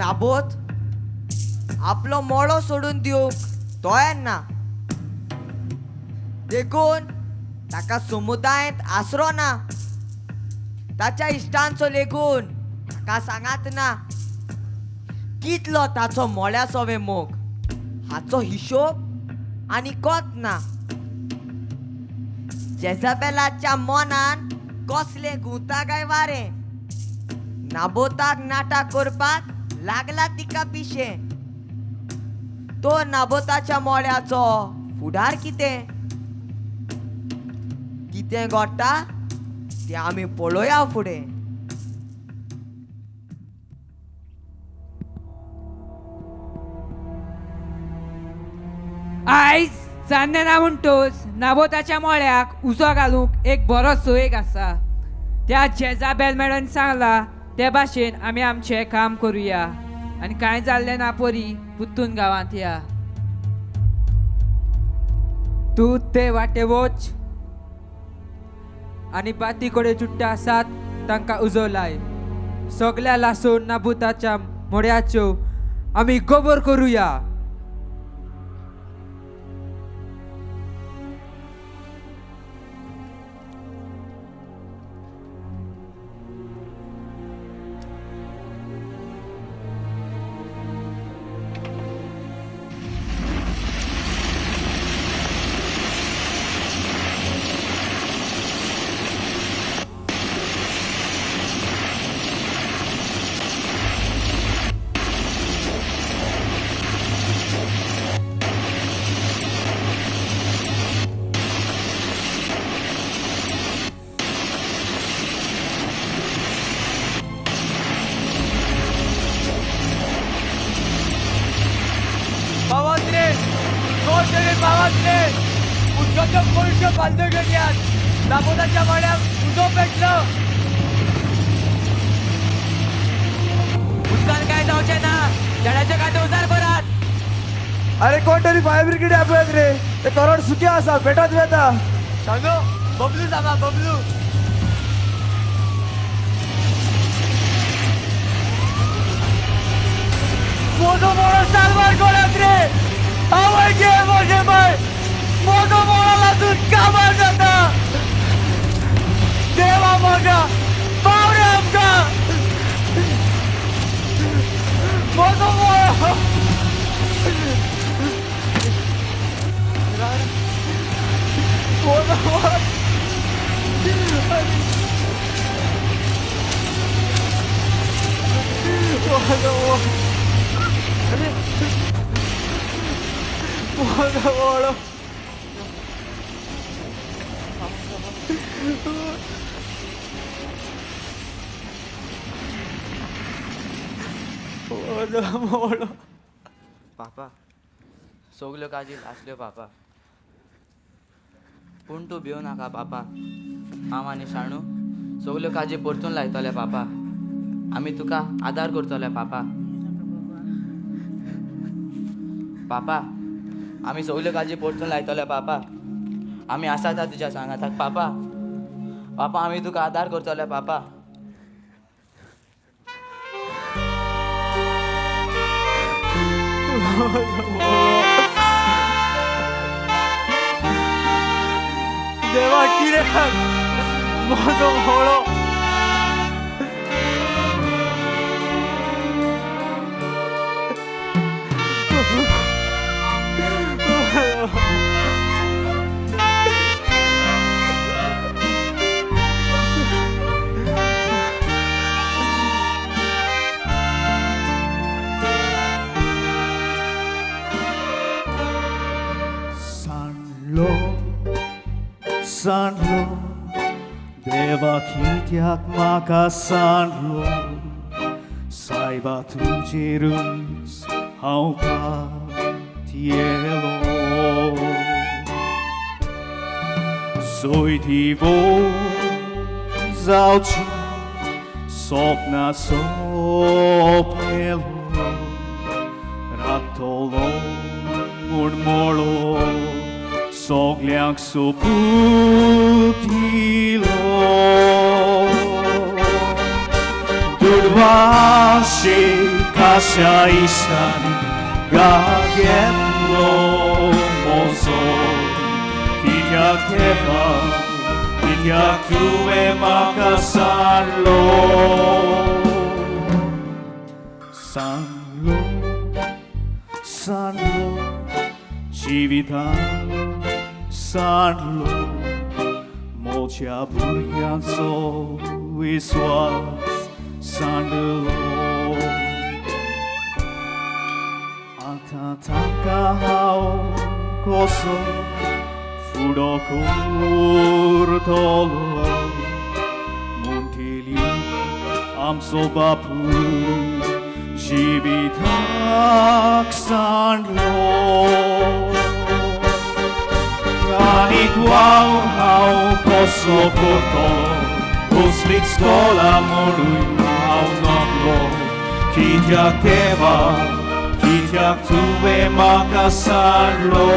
नाबोत आपलो मोळो सोडून दिवंक तयार ना, देखून ताका समुदायांत आसरो ना. ताच्या इश्टांचो लेगून ताका सांगात ना. कितलो ताचो मोळ्याचो वे मोग हाचो हिशोब आनी कोत ना. जेजाबेलाच्या मनान कसलें गुंता काय वारें, नाबोताक नाटक करपाक लागला तिका पिशें. तो नाबोताच्या मोळ्याचो फुडार कितें कितें घडटा तें आमी पळोवया फुडें. आयज चान्नें ना म्हणटोच नाबोताच्या मोळ्याक उजो घालूंक एक बरो सोयेक आसा. त्या जेजाबेल मॅडम सांगला ते भाशेन आमी आमचें काम करुया आनी कांय जाल्लें ना परी पुत्तून गांवांत या. तूं ते वाटे वच आनी बाती कडेन चुट्टां आसात तांकां उजो लाय. सगल्या लासून नाबुताच्या मोड्याच्यो आमी गोबोर करुया. नाबोताच्या वाड्याक उजो पेटलो. उदकान काय जावचें ना, झाडाचे कांटे उजार करात. अरे कोण तरी फायर ब्रिगेड आपयात रे, ते करोड सुके आसा, पेटत वेता. सांगो बबलू सांगा बबलू. म्हजो मोळो साल्वार करात रे, आवय गे म्हजें बाय, म्हजो मोळो लासून काबार जाता. देवा म्हज्या पाव रे आमकां. पापा सगल्यो काजी आसल्यो पापा, पूण तूं भिवू नाका पापा. हांव आनी शाणू सगल्यो काजी परतून लायतले पापा. आमी तुका आदार करतले पापा. पापा आमी सगल्यो काजी परतून लायतले पापा. आमी आसात तुज्या सांगाताक पापा. पापा आमी तुका आदार करतले पापा. देवा कितें म्हजो होळो. सांडलो देवा कित्याक म्हाका सांडलो, सायबा तुजेरूच हांव पातयेलो. सोयती जावची सोपना सोपनेलो, राखतलो म्हूण मोळो सगल्यांक सोपूत दिलो. दुडवाशे काश्या इश्टांनी गाग घेतलो म्हजो, कित्याक देवा कित्याक तुवें म्हाका सांडलो. सांडलो सांडलो जिवितान सांडलो, म्हज्या भुरग्यांचो विस्वास सांडलो. आतां ताका हांव कसो फुडो करतलो, म्हणटली आमचो बापू जिविताक सांडलो. आनीक वावर हांव कसो करतलो, कसलीच कोला म्हणून हांव नकलो. कित्याक देवा कित्याक तुवें म्हाका सांडलो.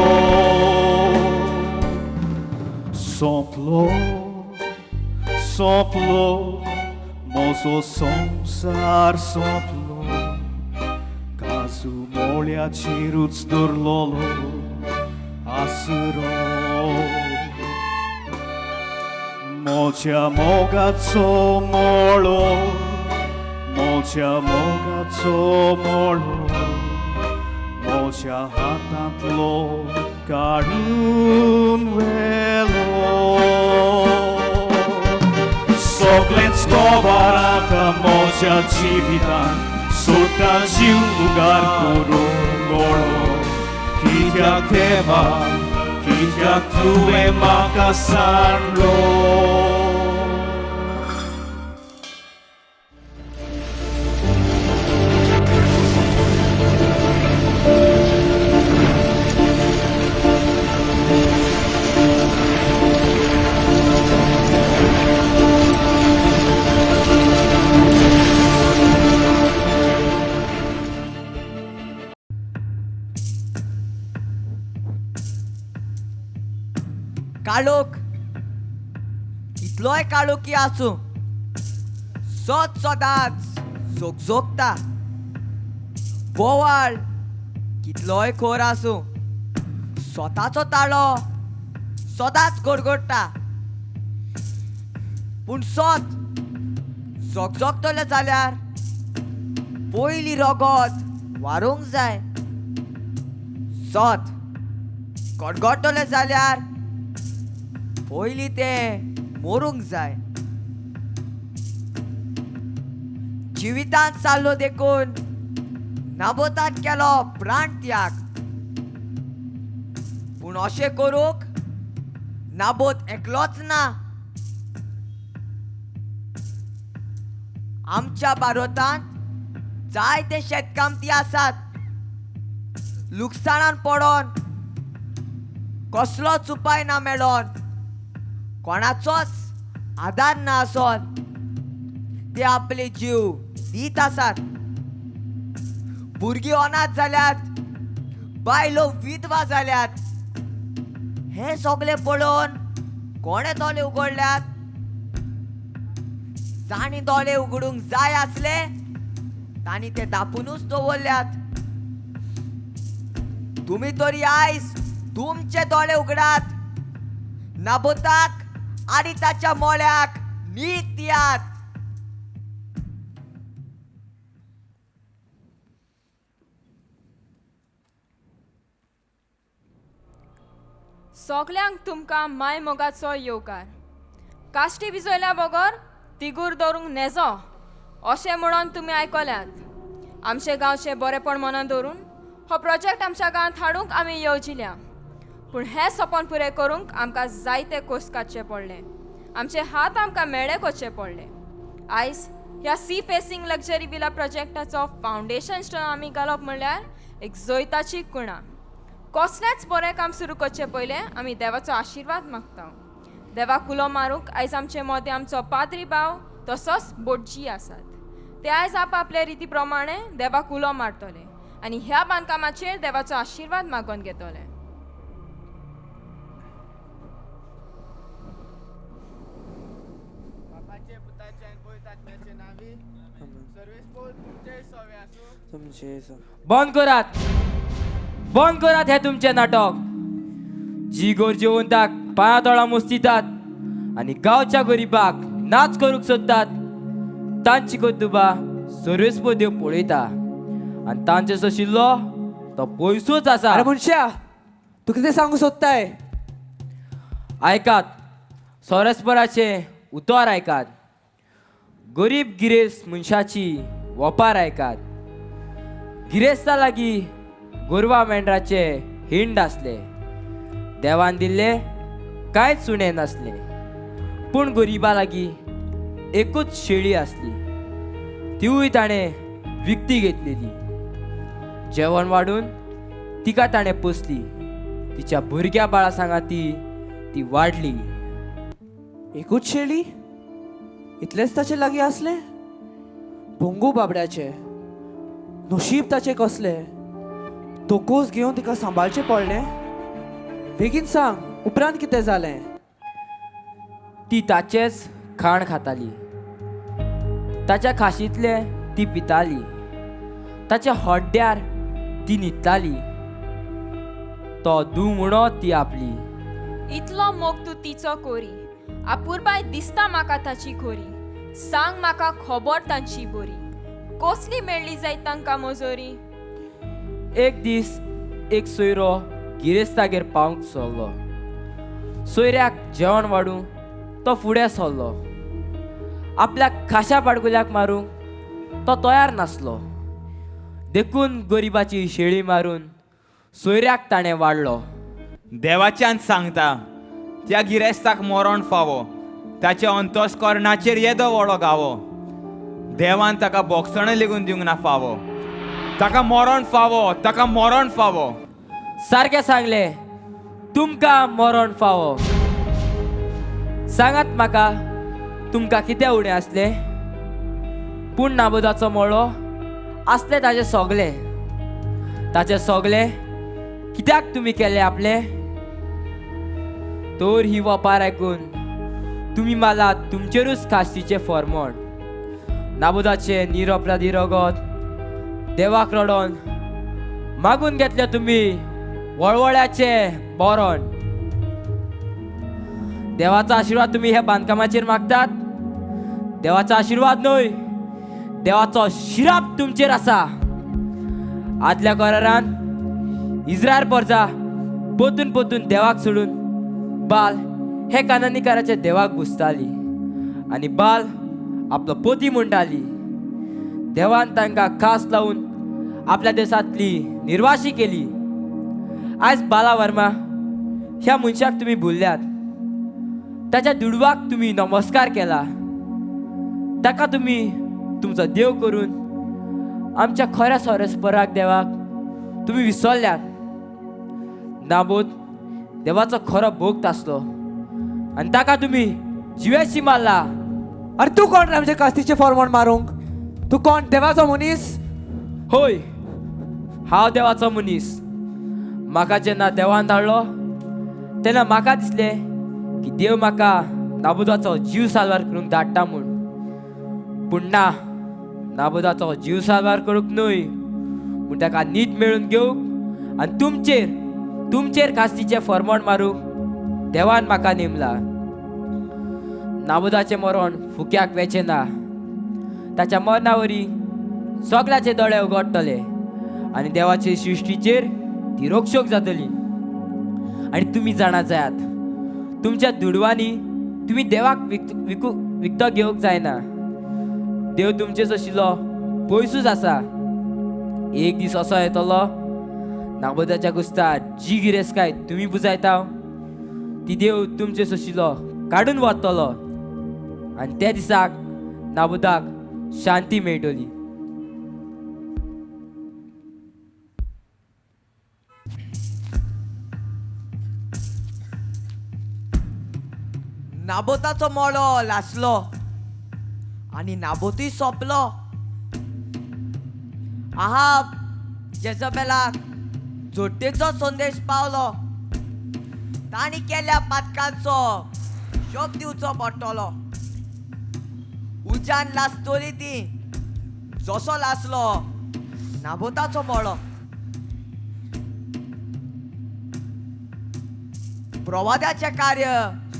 सोंपलो सोंपलो म्हजो संवसार सोंपलो, काजू मोळ्याचेरूच दवरलोलो आसरो. म्हज्या मोगाचो मोळो, म्हज्या मोगाचो मोळो, म्हज्या हातांतलो काडून व्हेलो. सगळेंच खबर आतां म्हज्या जिवितान, सोडटा जीव फुगार करून गळो. कित्याक देवा कित्याक तुवें म्हाका सांडलो. काळोख कितलोय काळोखी आसूं, सद सदांच झोकझोकता. बोवाळ कितलोय खोर आसूं, स्वताचो ताळो सदांच गडगडटा. पूण सत झोकझोकतलें जाल्यार पयलीं रगत वारोवंक जाय. सोत गडगडटलें जाल्यार पयलीं तें मरूंक जाय. जिवितांत चाललो देखून नाबोतान केलो प्राण त्याग. पूण अशें करूंक नाबोत एकलोच ना. आमच्या भारतांत जायते शेतकामती आसात. लुकसाणान पडोन कसलोच उपाय ना मेळोन, कोणाचोच आदार ना आसोन ते आपले जीव दीत आसात. भुरगीं अनाथ जाल्यात, बायलो विधवा जाल्यात. हे सगळे पळोवन कोणे दोळे उगडल्यात? जांणी दोळे उगडूंक जाय आसले तांणी ते दापुनूच दवरल्यात. तुमी तरी आयज तुमचे दोळे उगडात, नाबोताक आनी ताच्या मोळ्याक नीत दियात. सगल्यांक तुमकां माय मोगाचो येवकार. काश्टी भिजयल्या बगर तिगूर दवरूंक नेजो अशें म्हणून तुमी आयकल्यात. आमचे गांवचें बरेपण मनान दवरून हो प्रोजेक्ट आमच्या गांवांत हाडूंक आमी येवजिल्या. पूण हें सपन पुरें करूंक आमकां जायते कोस काडचे पडले, आमचे हात आमकां मेळे करचे पडले. आयज ह्या सी फेसींग लक्झरी विला प्रोजेक्टाचो फावंडेशन स्टोन आमी घालप म्हणल्यार एक जैताची कुणा. कसलेंच बरें काम सुरू करचे पयलें आमी देवाचो आशिर्वाद मागता. देवाक उलो मारूंक आयज आमचे मदें आमचो पाद्री भाव तसोच बोटजी आसात. ते आयज आपआपले रिती प्रमाणे देवाक उलो मारतले आनी ह्या बांदकामाचेर देवाचो आशिर्वाद मागून घेतले. बंद करात, बंद करात हें तुमचें नाटक. जी गरजेवंताक पांया तळा मुस्तितात आनी गांवच्या गरिबाक नाच करूंक सोदतात तांची कर्तुबां सर्वेस्पर देव पळयता आनी तांचे सोशिल्लो तो पयसूच आसा. अरे मनशा, तूं कितें सांगूंक सोदताय? आयकात, सोरेस्पराचें उतर आयकात. गरीब गिरेस्त मनशाची वपार आयकात. गिरेस्ता लागीं गोरवां मेंढराचे हिंड आसले, देवान दिल्ले कांयच उणें नासलें. पूण गरिबा लागीं एकूच शेळी आसली, तिवूय ताणें विकती घेतलेली. जेवण वाडून तिका ताणें पोसली, तिच्या भुरग्या बाळा सांगाती ती वाडली. एकूच शेळी? इतलेंच ताचे लागीं आसलें? भोंगू बाबड्याचें नशीब ताचें कसलें, तोकोस घेवन तिका सांबाळचें पडलें. बेगीन सांग, उपरांत कितें जालें? ती ताचेंच खाण खाताली, ताच्या खाशींतलें ती पिताली, ताच्या हड्ड्यार ती न्हिदताली. तो दू म्हणो ती आपली. इतलो मोग तूं तिचो कोरी, अपुरबाय दिसता म्हाका ताची खोरी. सांग म्हाका खबर तांची बरी, कसली मेळ्ळी जायत तांकां मजोरी. एक दीस एक सोयरो गिरेस्तागेर पावंक सरलो. सोयऱ्याक जेवण वाडूंक तो फुडें सरलो. आपल्या खाशा पाडकुल्याक मारूंक तो तयार नासलो, देखून गरिबाची शेळी मारून सोयऱ्याक ताणें वाडलो. देवाच्यान सांगता, त्या गिरेस्ताक मरण फावो, ताच्या अंतस्करणाचेर येदो व्हडलो गावो. देवान ताका बोगसणें लेगून दिवंक ना फावो, ताका मरण फावो, ताका मरण फावो. सारकें सांगलें, तुमकां मरण फावो. सांगात म्हाका, तुमकां कितें उणें आसलें? पूण नाबोदाचो मळो आसलें ताचें सगलें. ताचें सगलें कित्याक तुमी केलें आपलें? तर ही वपार आयकून तुमी माला तुमचेरूच खास्तीचें फॉर्मोण. नाबोदाचें निरपराधी रगत देवाक रडोन मागून घेतलें तुमी वळवळ्याचें बोरण. देवाचो आशिर्वाद तुमी ह्या बांदकामाचेर मागतात? देवाचो आशिर्वाद न्हय, देवाचो शिराप तुमचेर आसा. आदल्या करारान इज्रायल परजा पोतून पोतून देवाक सोडून बाल हे कानानीकाराच्या देवाक पुजताली आनी बाल आपलो पोती म्हणटाली. देवान तांकां खास लावन आपल्या देशांतली निर्वाशी केली. आयज बाला वर्मा ह्या मनशाक तुमी भुलल्यात. ताच्या दुडवाक तुमी नमस्कार केला. ताका तुमी तुमचो देव करून आमच्या खऱ्या सोरेस्पराक देवाक तुमी विसरल्यात. नाबोत देवाचो खरो भोग आसलो आनी ताका तुमी जिवेशी मारला. अरे तूं कोण रे आमच्या कास्तीचे फॉर्मोन मारूंक? तूं कोण, देवाचो मनीस? होय, हांव देवाचो मनीस. म्हाका जेन्ना देवान धाडलो तेन्ना म्हाका दिसलें की देव म्हाका नाबुदाचो जीव साल्वार करूंक धाडटा म्हूण. पूण ना, नाबुदाचो जीव साल्वार करूंक न्हय, पूण ताका नीत मेळून घेवंक आनी तुमचेर कास्तीचें फॉर्मोण मारूंक देवान म्हाका नेमला. नाबुदाचें मरण फुक्याक वेचें ना. ताच्या मरणा वरी सगळ्याचे दोळे उगडटले आनी देवाचे सृश्टीचेर ती रोखशोक जातली. आनी तुमी जाणा जायात, तुमच्या दुडवांनी तुमी देवाक विकतो घेवंक जायना. देव तुमचेच आशिल्लो पयसूच आसा. एक दीस असो येतलो, नाबोदाच्या गुस्तार जी गिरेस्तकाय तुमी पुजायता ती देव तुमचे सोशिल्लो काडून वतलो आनी त्या दिसाक नाबोदाक शांती मेळटली. नाबोताचो मळो लासलो आनी नाबोतूय सोंपलो. आहाब जेजबेलाक जोड्डेचो संदेश पावलो. तांणी केल्ल्या पातकांचो शोक दिवचो पडटलो. उज्यान लासतली ती जसो लासलो नाबोताचो मळो. प्रवादाचें कार्य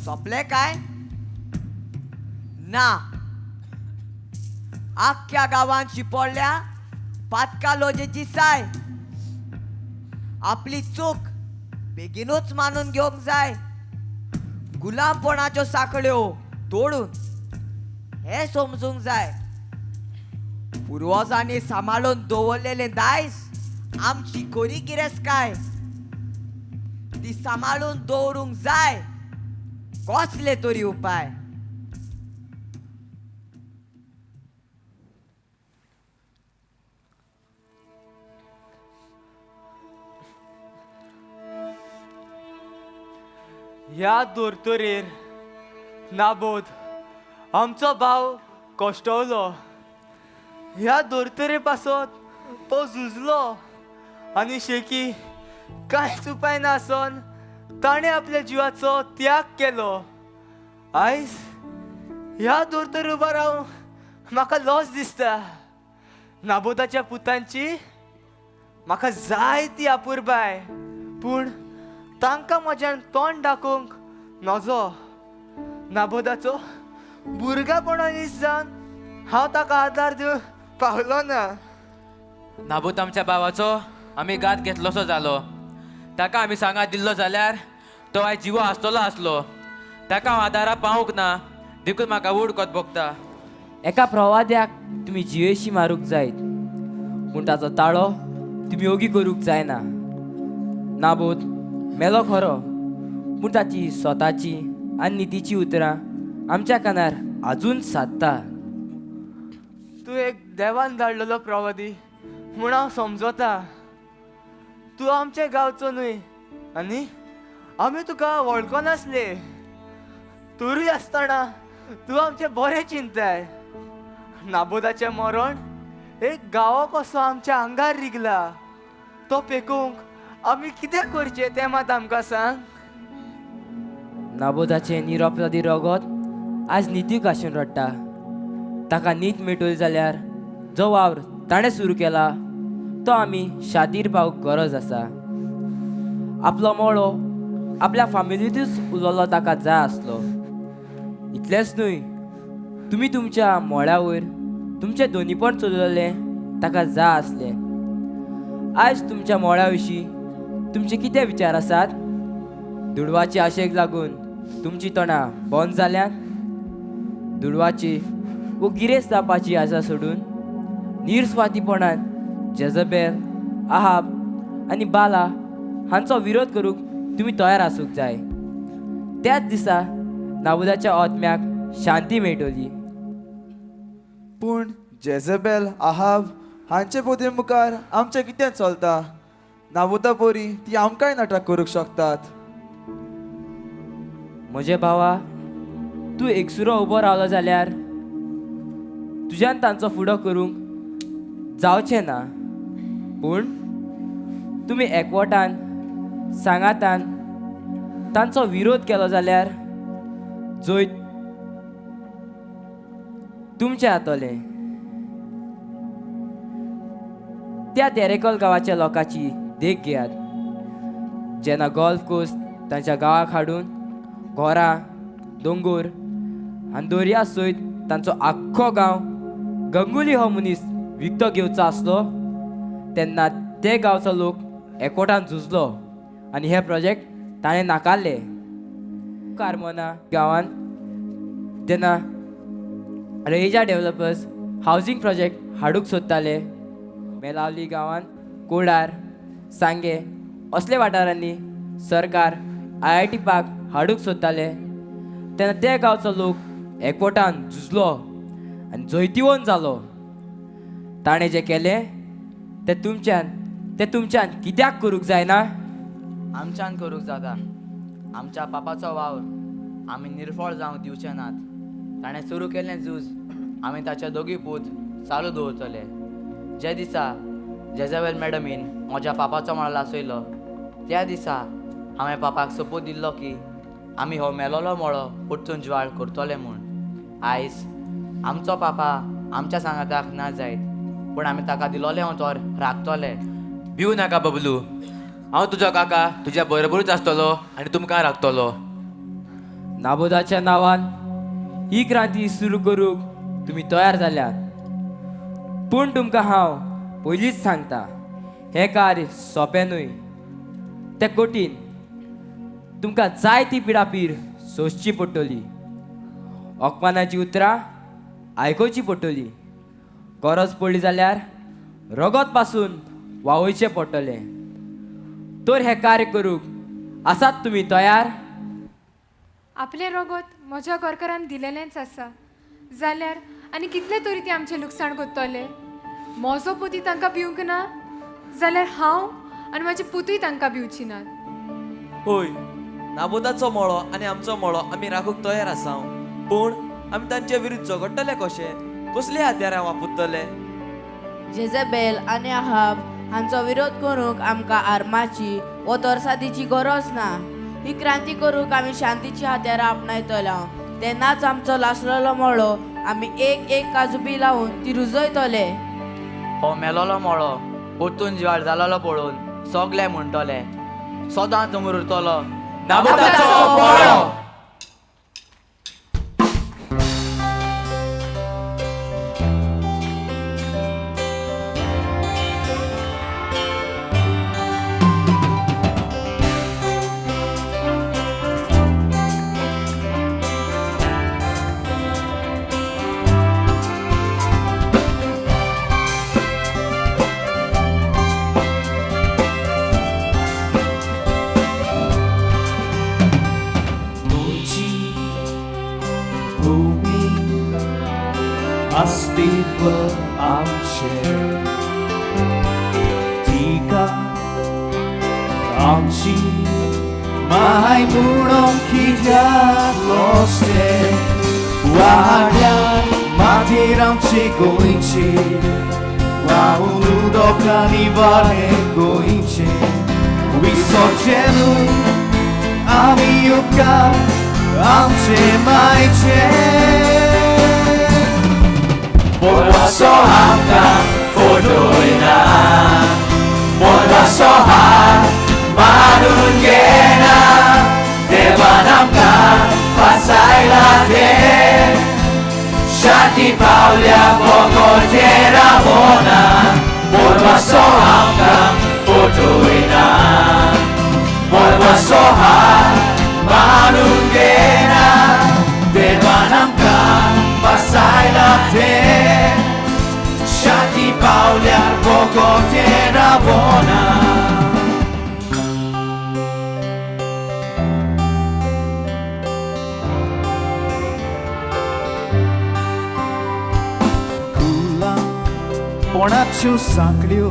सोंपलें काय ना? आख्ख्या गांवांत शिंपडल्या पातका लोजेची साय. आपली चूक बेगीनूच मानून घेवंक जाय. गुलामपणाच्यो साखळ्यो तोडून हें समजूंक जाय. पुर्वजांनी सांबाळून दवरलेलें दायज आमची खरी गिरेस्तकाय, ती सांबाळून दवरूंक जाय. कसले तरी उपाय. ह्या दोर्तोरेर नाबोद आमचो भाव कश्टवलो. ह्या दोर्तोरे पासत तो झुजलो आनी शेकी कांयच उपाय नासून ताणें आपल्या जिवाचो त्याग केलो. आयज ह्या दोर्तोर उबो रावूंक म्हाका लॉस दिसता. नाबोदाच्या पुतांची म्हाका जायती अपुरबाय, पूण तांकां म्हज्यान तोंड दाखोवंक नजो. नाबोदाचो भुरग्यापणा दीस जावन हांव ताका आदार दिवंक पावलो ना. नाबोत आमच्या भावाचो आमी घात घेतलोसो जालो. ताका आमी सांगात दिल्लो जाल्यार तो आयज जिवो आसतलो आसलो. ताका हांव आदारा पावूंक ना देखून म्हाका व्हड कोत भोगता. एका प्रवाद्याक तुमी जिवेशी मारूंक जायत, पूण ताचो ताळो तुमी ओगी करूंक जायना. नाबोत मेलो खरो, पूण ताची स्वताची आनी नितीची उतरां आमच्या कानार आजून सादता. तूं एक देवान धाडलेलो प्रवादी म्हूण हांव समजता. तूं आमच्या गांवचो न्हय आनी आमी तुका वळखनासले, तरूय आसतना तूं आमचें बरें चिंताय. नाबोदाचें मरण एक गांव कसो आमच्या आंगार रिगला. तो पेकूंक आमी कितें करचें तें मात आमकां सांग. नाबोदाचें निरपराधी रगत आज नितीक आशेन रडटा. ताका नीत मेळटली जाल्यार जो वावर ताणें सुरू केला तो आमी शादीर पावूंक गरज आसा. आपलो मळो आपल्या फामिलींतूच उरलेलो ताका जाय आसलो. इतलेंच न्हय, तुमी तुमच्या मळ्या वयर तुमचें दोनीपण चलयलें ताका जाय आसलें. आयज तुमच्या मोळ्या विशीं तुमचे कितें विचार आसात? दुडवाचे आशेक लागून तुमची तोंडां बंद जाल्यात? दुडवाची वो गिरेस्त जावपाची आशा सोडून निरस्वार्थीपणान जेजबेल, आहाब आनी बाला हांचो विरोध करूंक तुमी तयार आसूंक जाय. त्याच दिसा नाबुदाच्या आत्म्याक शांती मेळटली. पूण जेजबेल, आहाब हांचे पोती मुखार आमचें कितें चलता? नाबुता पोरी ती आमकांय नाटक करूंक शकतात. म्हजे भावा, तूं एकसुरो उबो रावलो जाल्यार तुज्यान तांचो फुडो करूंक जावचें ना. पूण तुमी एकवटान सांगातान तांचो विरोध केलो जाल्यार जैत तुमचें जातलें. त्या तेरेकल गांवाच्या लोकांची देख घेयात, जेन्ना गोल्फ कोर्स तांच्या गांवाक हाडून घरां, दोंगोर आनी दर्या सयत तांचो आख्खो गांव गंगुली हो मनीस विकतो घेवचो आसलो तेन्ना ते गांवचो लोक एकवटान झुजलो आनी हे प्रोजेक्ट ताणें नाकारले. कार्मोना गांवांत जेन्ना रेजा डेव्हलपर्स हावजींग प्रोजेक्ट हाडूंक सोदताले, मेलावली गांवांत, कोडार, सांगे असल्या वाठारांनी सरकार IIT park हाडूंक सोदताले तेन्ना ते गांवचो लोक एकवटान झुजलो आनी जैतिवंत जालो. ताणें जें केलें तें तुमच्यान कित्याक करूंक जायना? आमच्यान करूंक जाता. आमच्या पापाचो वावर आमी निर्फळ जावंक दिवचे नात. ताणें सुरू केल्लें झूज आमी ताचे दोगी पूत चालू दवरतले. जे दिसा जेजबेल मॅडमीन म्हज्या पापाचो मळो लासयलो त्या दिसा हांवें पापाक सोपूत दिल्लो की आमी हो मेलोलो मळो परतून ज्वाळ करतले म्हूण. आयज आमचो पापा आमच्या सांगाताक ना जायत, पूण आमी ताका दिलोलें उतर राखतले. भिवू नाका बबलू, हांव तुजो काका तुज्या बरोबरूच आसतलो आनी तुमकां राखतलो. नाबोदाच्या नांवान ही क्रांती सुरू करूंक तुमी तयार जाल्यात, पूण तुमकां हांव पयलींच सांगता, हें कार्य सोंपें न्हय, तें कठीण. तुमकां जाय ती पिडापीड सोंसची पडटली, अपमानाची उतरां आयकुची पडटली, गरज पडली जाल्यार रगत पासून व्हांवोवचें पडटलें. तर हें कार्य करूंक आसात तुमी तयार? आपलें रगत म्हज्या घरकारान दिलेलेंच आसा जाल्यार आनी कितलें तरी ती आमचें लुकसाण करतले. म्हजो पुती तांकां भिवंक ना जाल्यार हांव आनी म्हाजे पुतूय तांकां भिवची नात. होय, नाबोदाचो मळो आनी आमचो मळो आमी राखूंक तयार आसा, पूण आमी तांचे विरुद्ध झगडटले कशे? कसली हत्यारां वापरतले? जेजबेल आनी आहाब हांचो विरोध करूंक आमकां आर्माची वो तरसादीची गरज ना. ही क्रांती करूंक आमी शांतीची हत्यारां आपणायतले. तेन्नाच आमचो लासलेलो मळो आमी एक एक काजुबी लावन ती रुजयतले. हो मेलोलो मळो परतून जिवाळ जालोलो पळोवन सगळे म्हणटले सदांच उमर उरतलो नाबोदाचो मळो. अस्तित्व आमचें तिका आमची माय म्हणून कित्याक लोसलें वाड्यार मातीर आमची गोंयची व्हांवून उदकांनी वारें गोंयचें विसरचें न्हू आमी उपकार आमचे मायचे. Borraso आमकां फोटोयना, borraso हात मारून घेना, देवान आमकां फासायला तें शांती पावल्या बगर तें रावना. borraso आमकां फोटोय ना बोरवसो हात मानूंक घेना देवान आमकां बसायला तें शांती पावल्यार बोगोतें रावना. कोणाच्यो सांकड्यो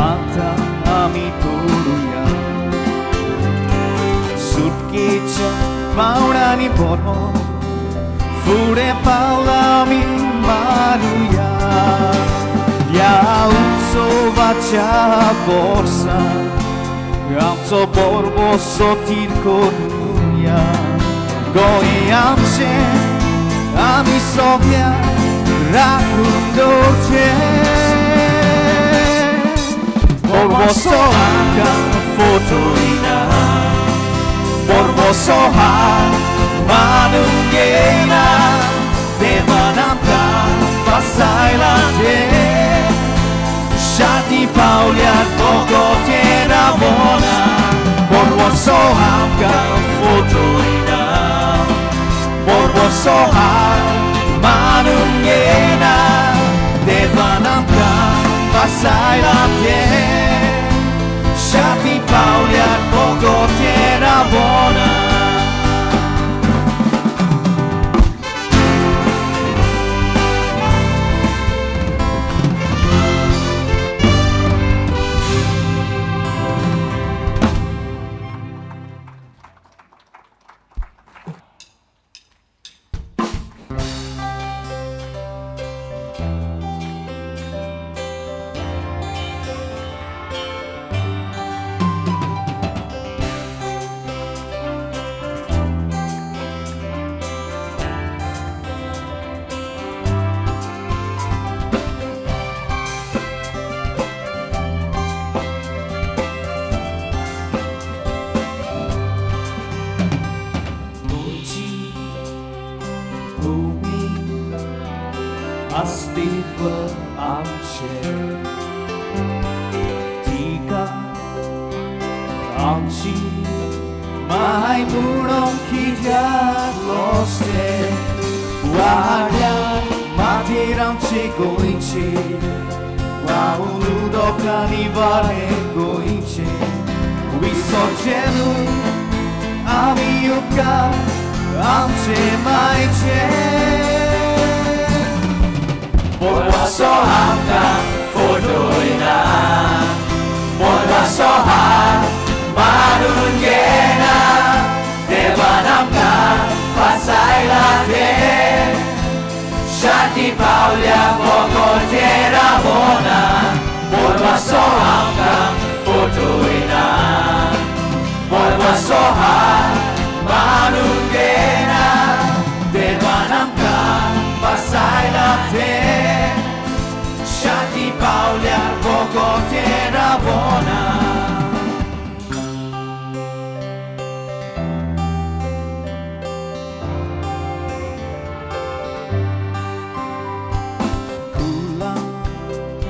आतां आमी तोडुया सुटकेच्या पावणांनी बरो फुडें पावलां आमी मारुया ह्या उत्सवाच्या वर्सा आमचो बरबसो थीर करुया गोंय आमचें आमी सगळ्या राखून दवरचें बोरवसो आमकां फोटोय ना बोरवसो हात मानूंक घेना देवान आमकां बसायला तें शांती पावल्यार बोगोतें रावना बोरवसो आमकां फोटोय ना बोरवसो हात मानूंक घेना देवान आमकां बसायला तें शांती पावल्यार बोगोतें रावना. अस्तित्व आमचें तिका आमची माय म्हणून कित्याक लोसतें वाड्यार मातयेर आमचे गोंयचे व्हांवून उदकांनी वारें गोंयचें विसरचें न्हू आमी उपकार आमचे मायचे. बोरवसो आमकां फोटोय ना बोरवसो हात मानूंक घेना देवान आमकां बसायला तें शांती पावल्या बोगोतें रावना बोरवसो आमकां फोटोय ना बोरवसो हात मानूंक घेना देवान आमकां बसायला तें शांती पावल्यार बोगोतें रावना. फुलां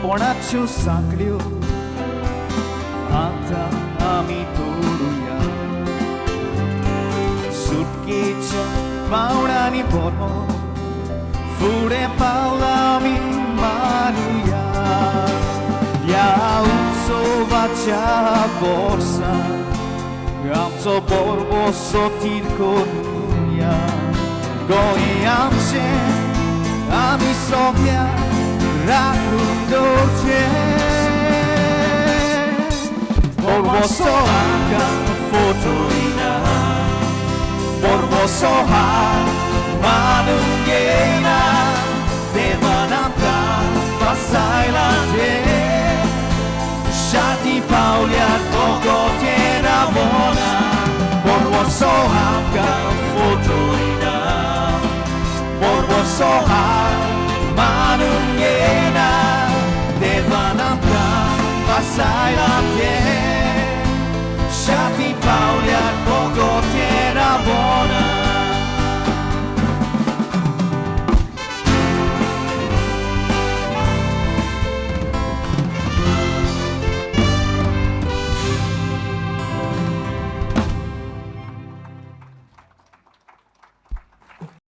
कोणाच्यो सांकड्यो आतां आमी तोडुया सुटकेच्या पावणांनी बरो फुडें पावलां आमी मारुया ह्या उत्सवाच्या वर्सा आमचो बरबसो थीर करुया गोंय आमचें आमी सगळ्या राखून दवरचें बोरवसो आमकां फोटोय ना बोरवसो हात मानूंक घेना देवान आमकां बसायला तें शांती पावल्यार बोगोतें रावना बोरवसो आमकां फोटोय ना बोरवसो हात मानूंक घेना देवान आमकां बसायला तें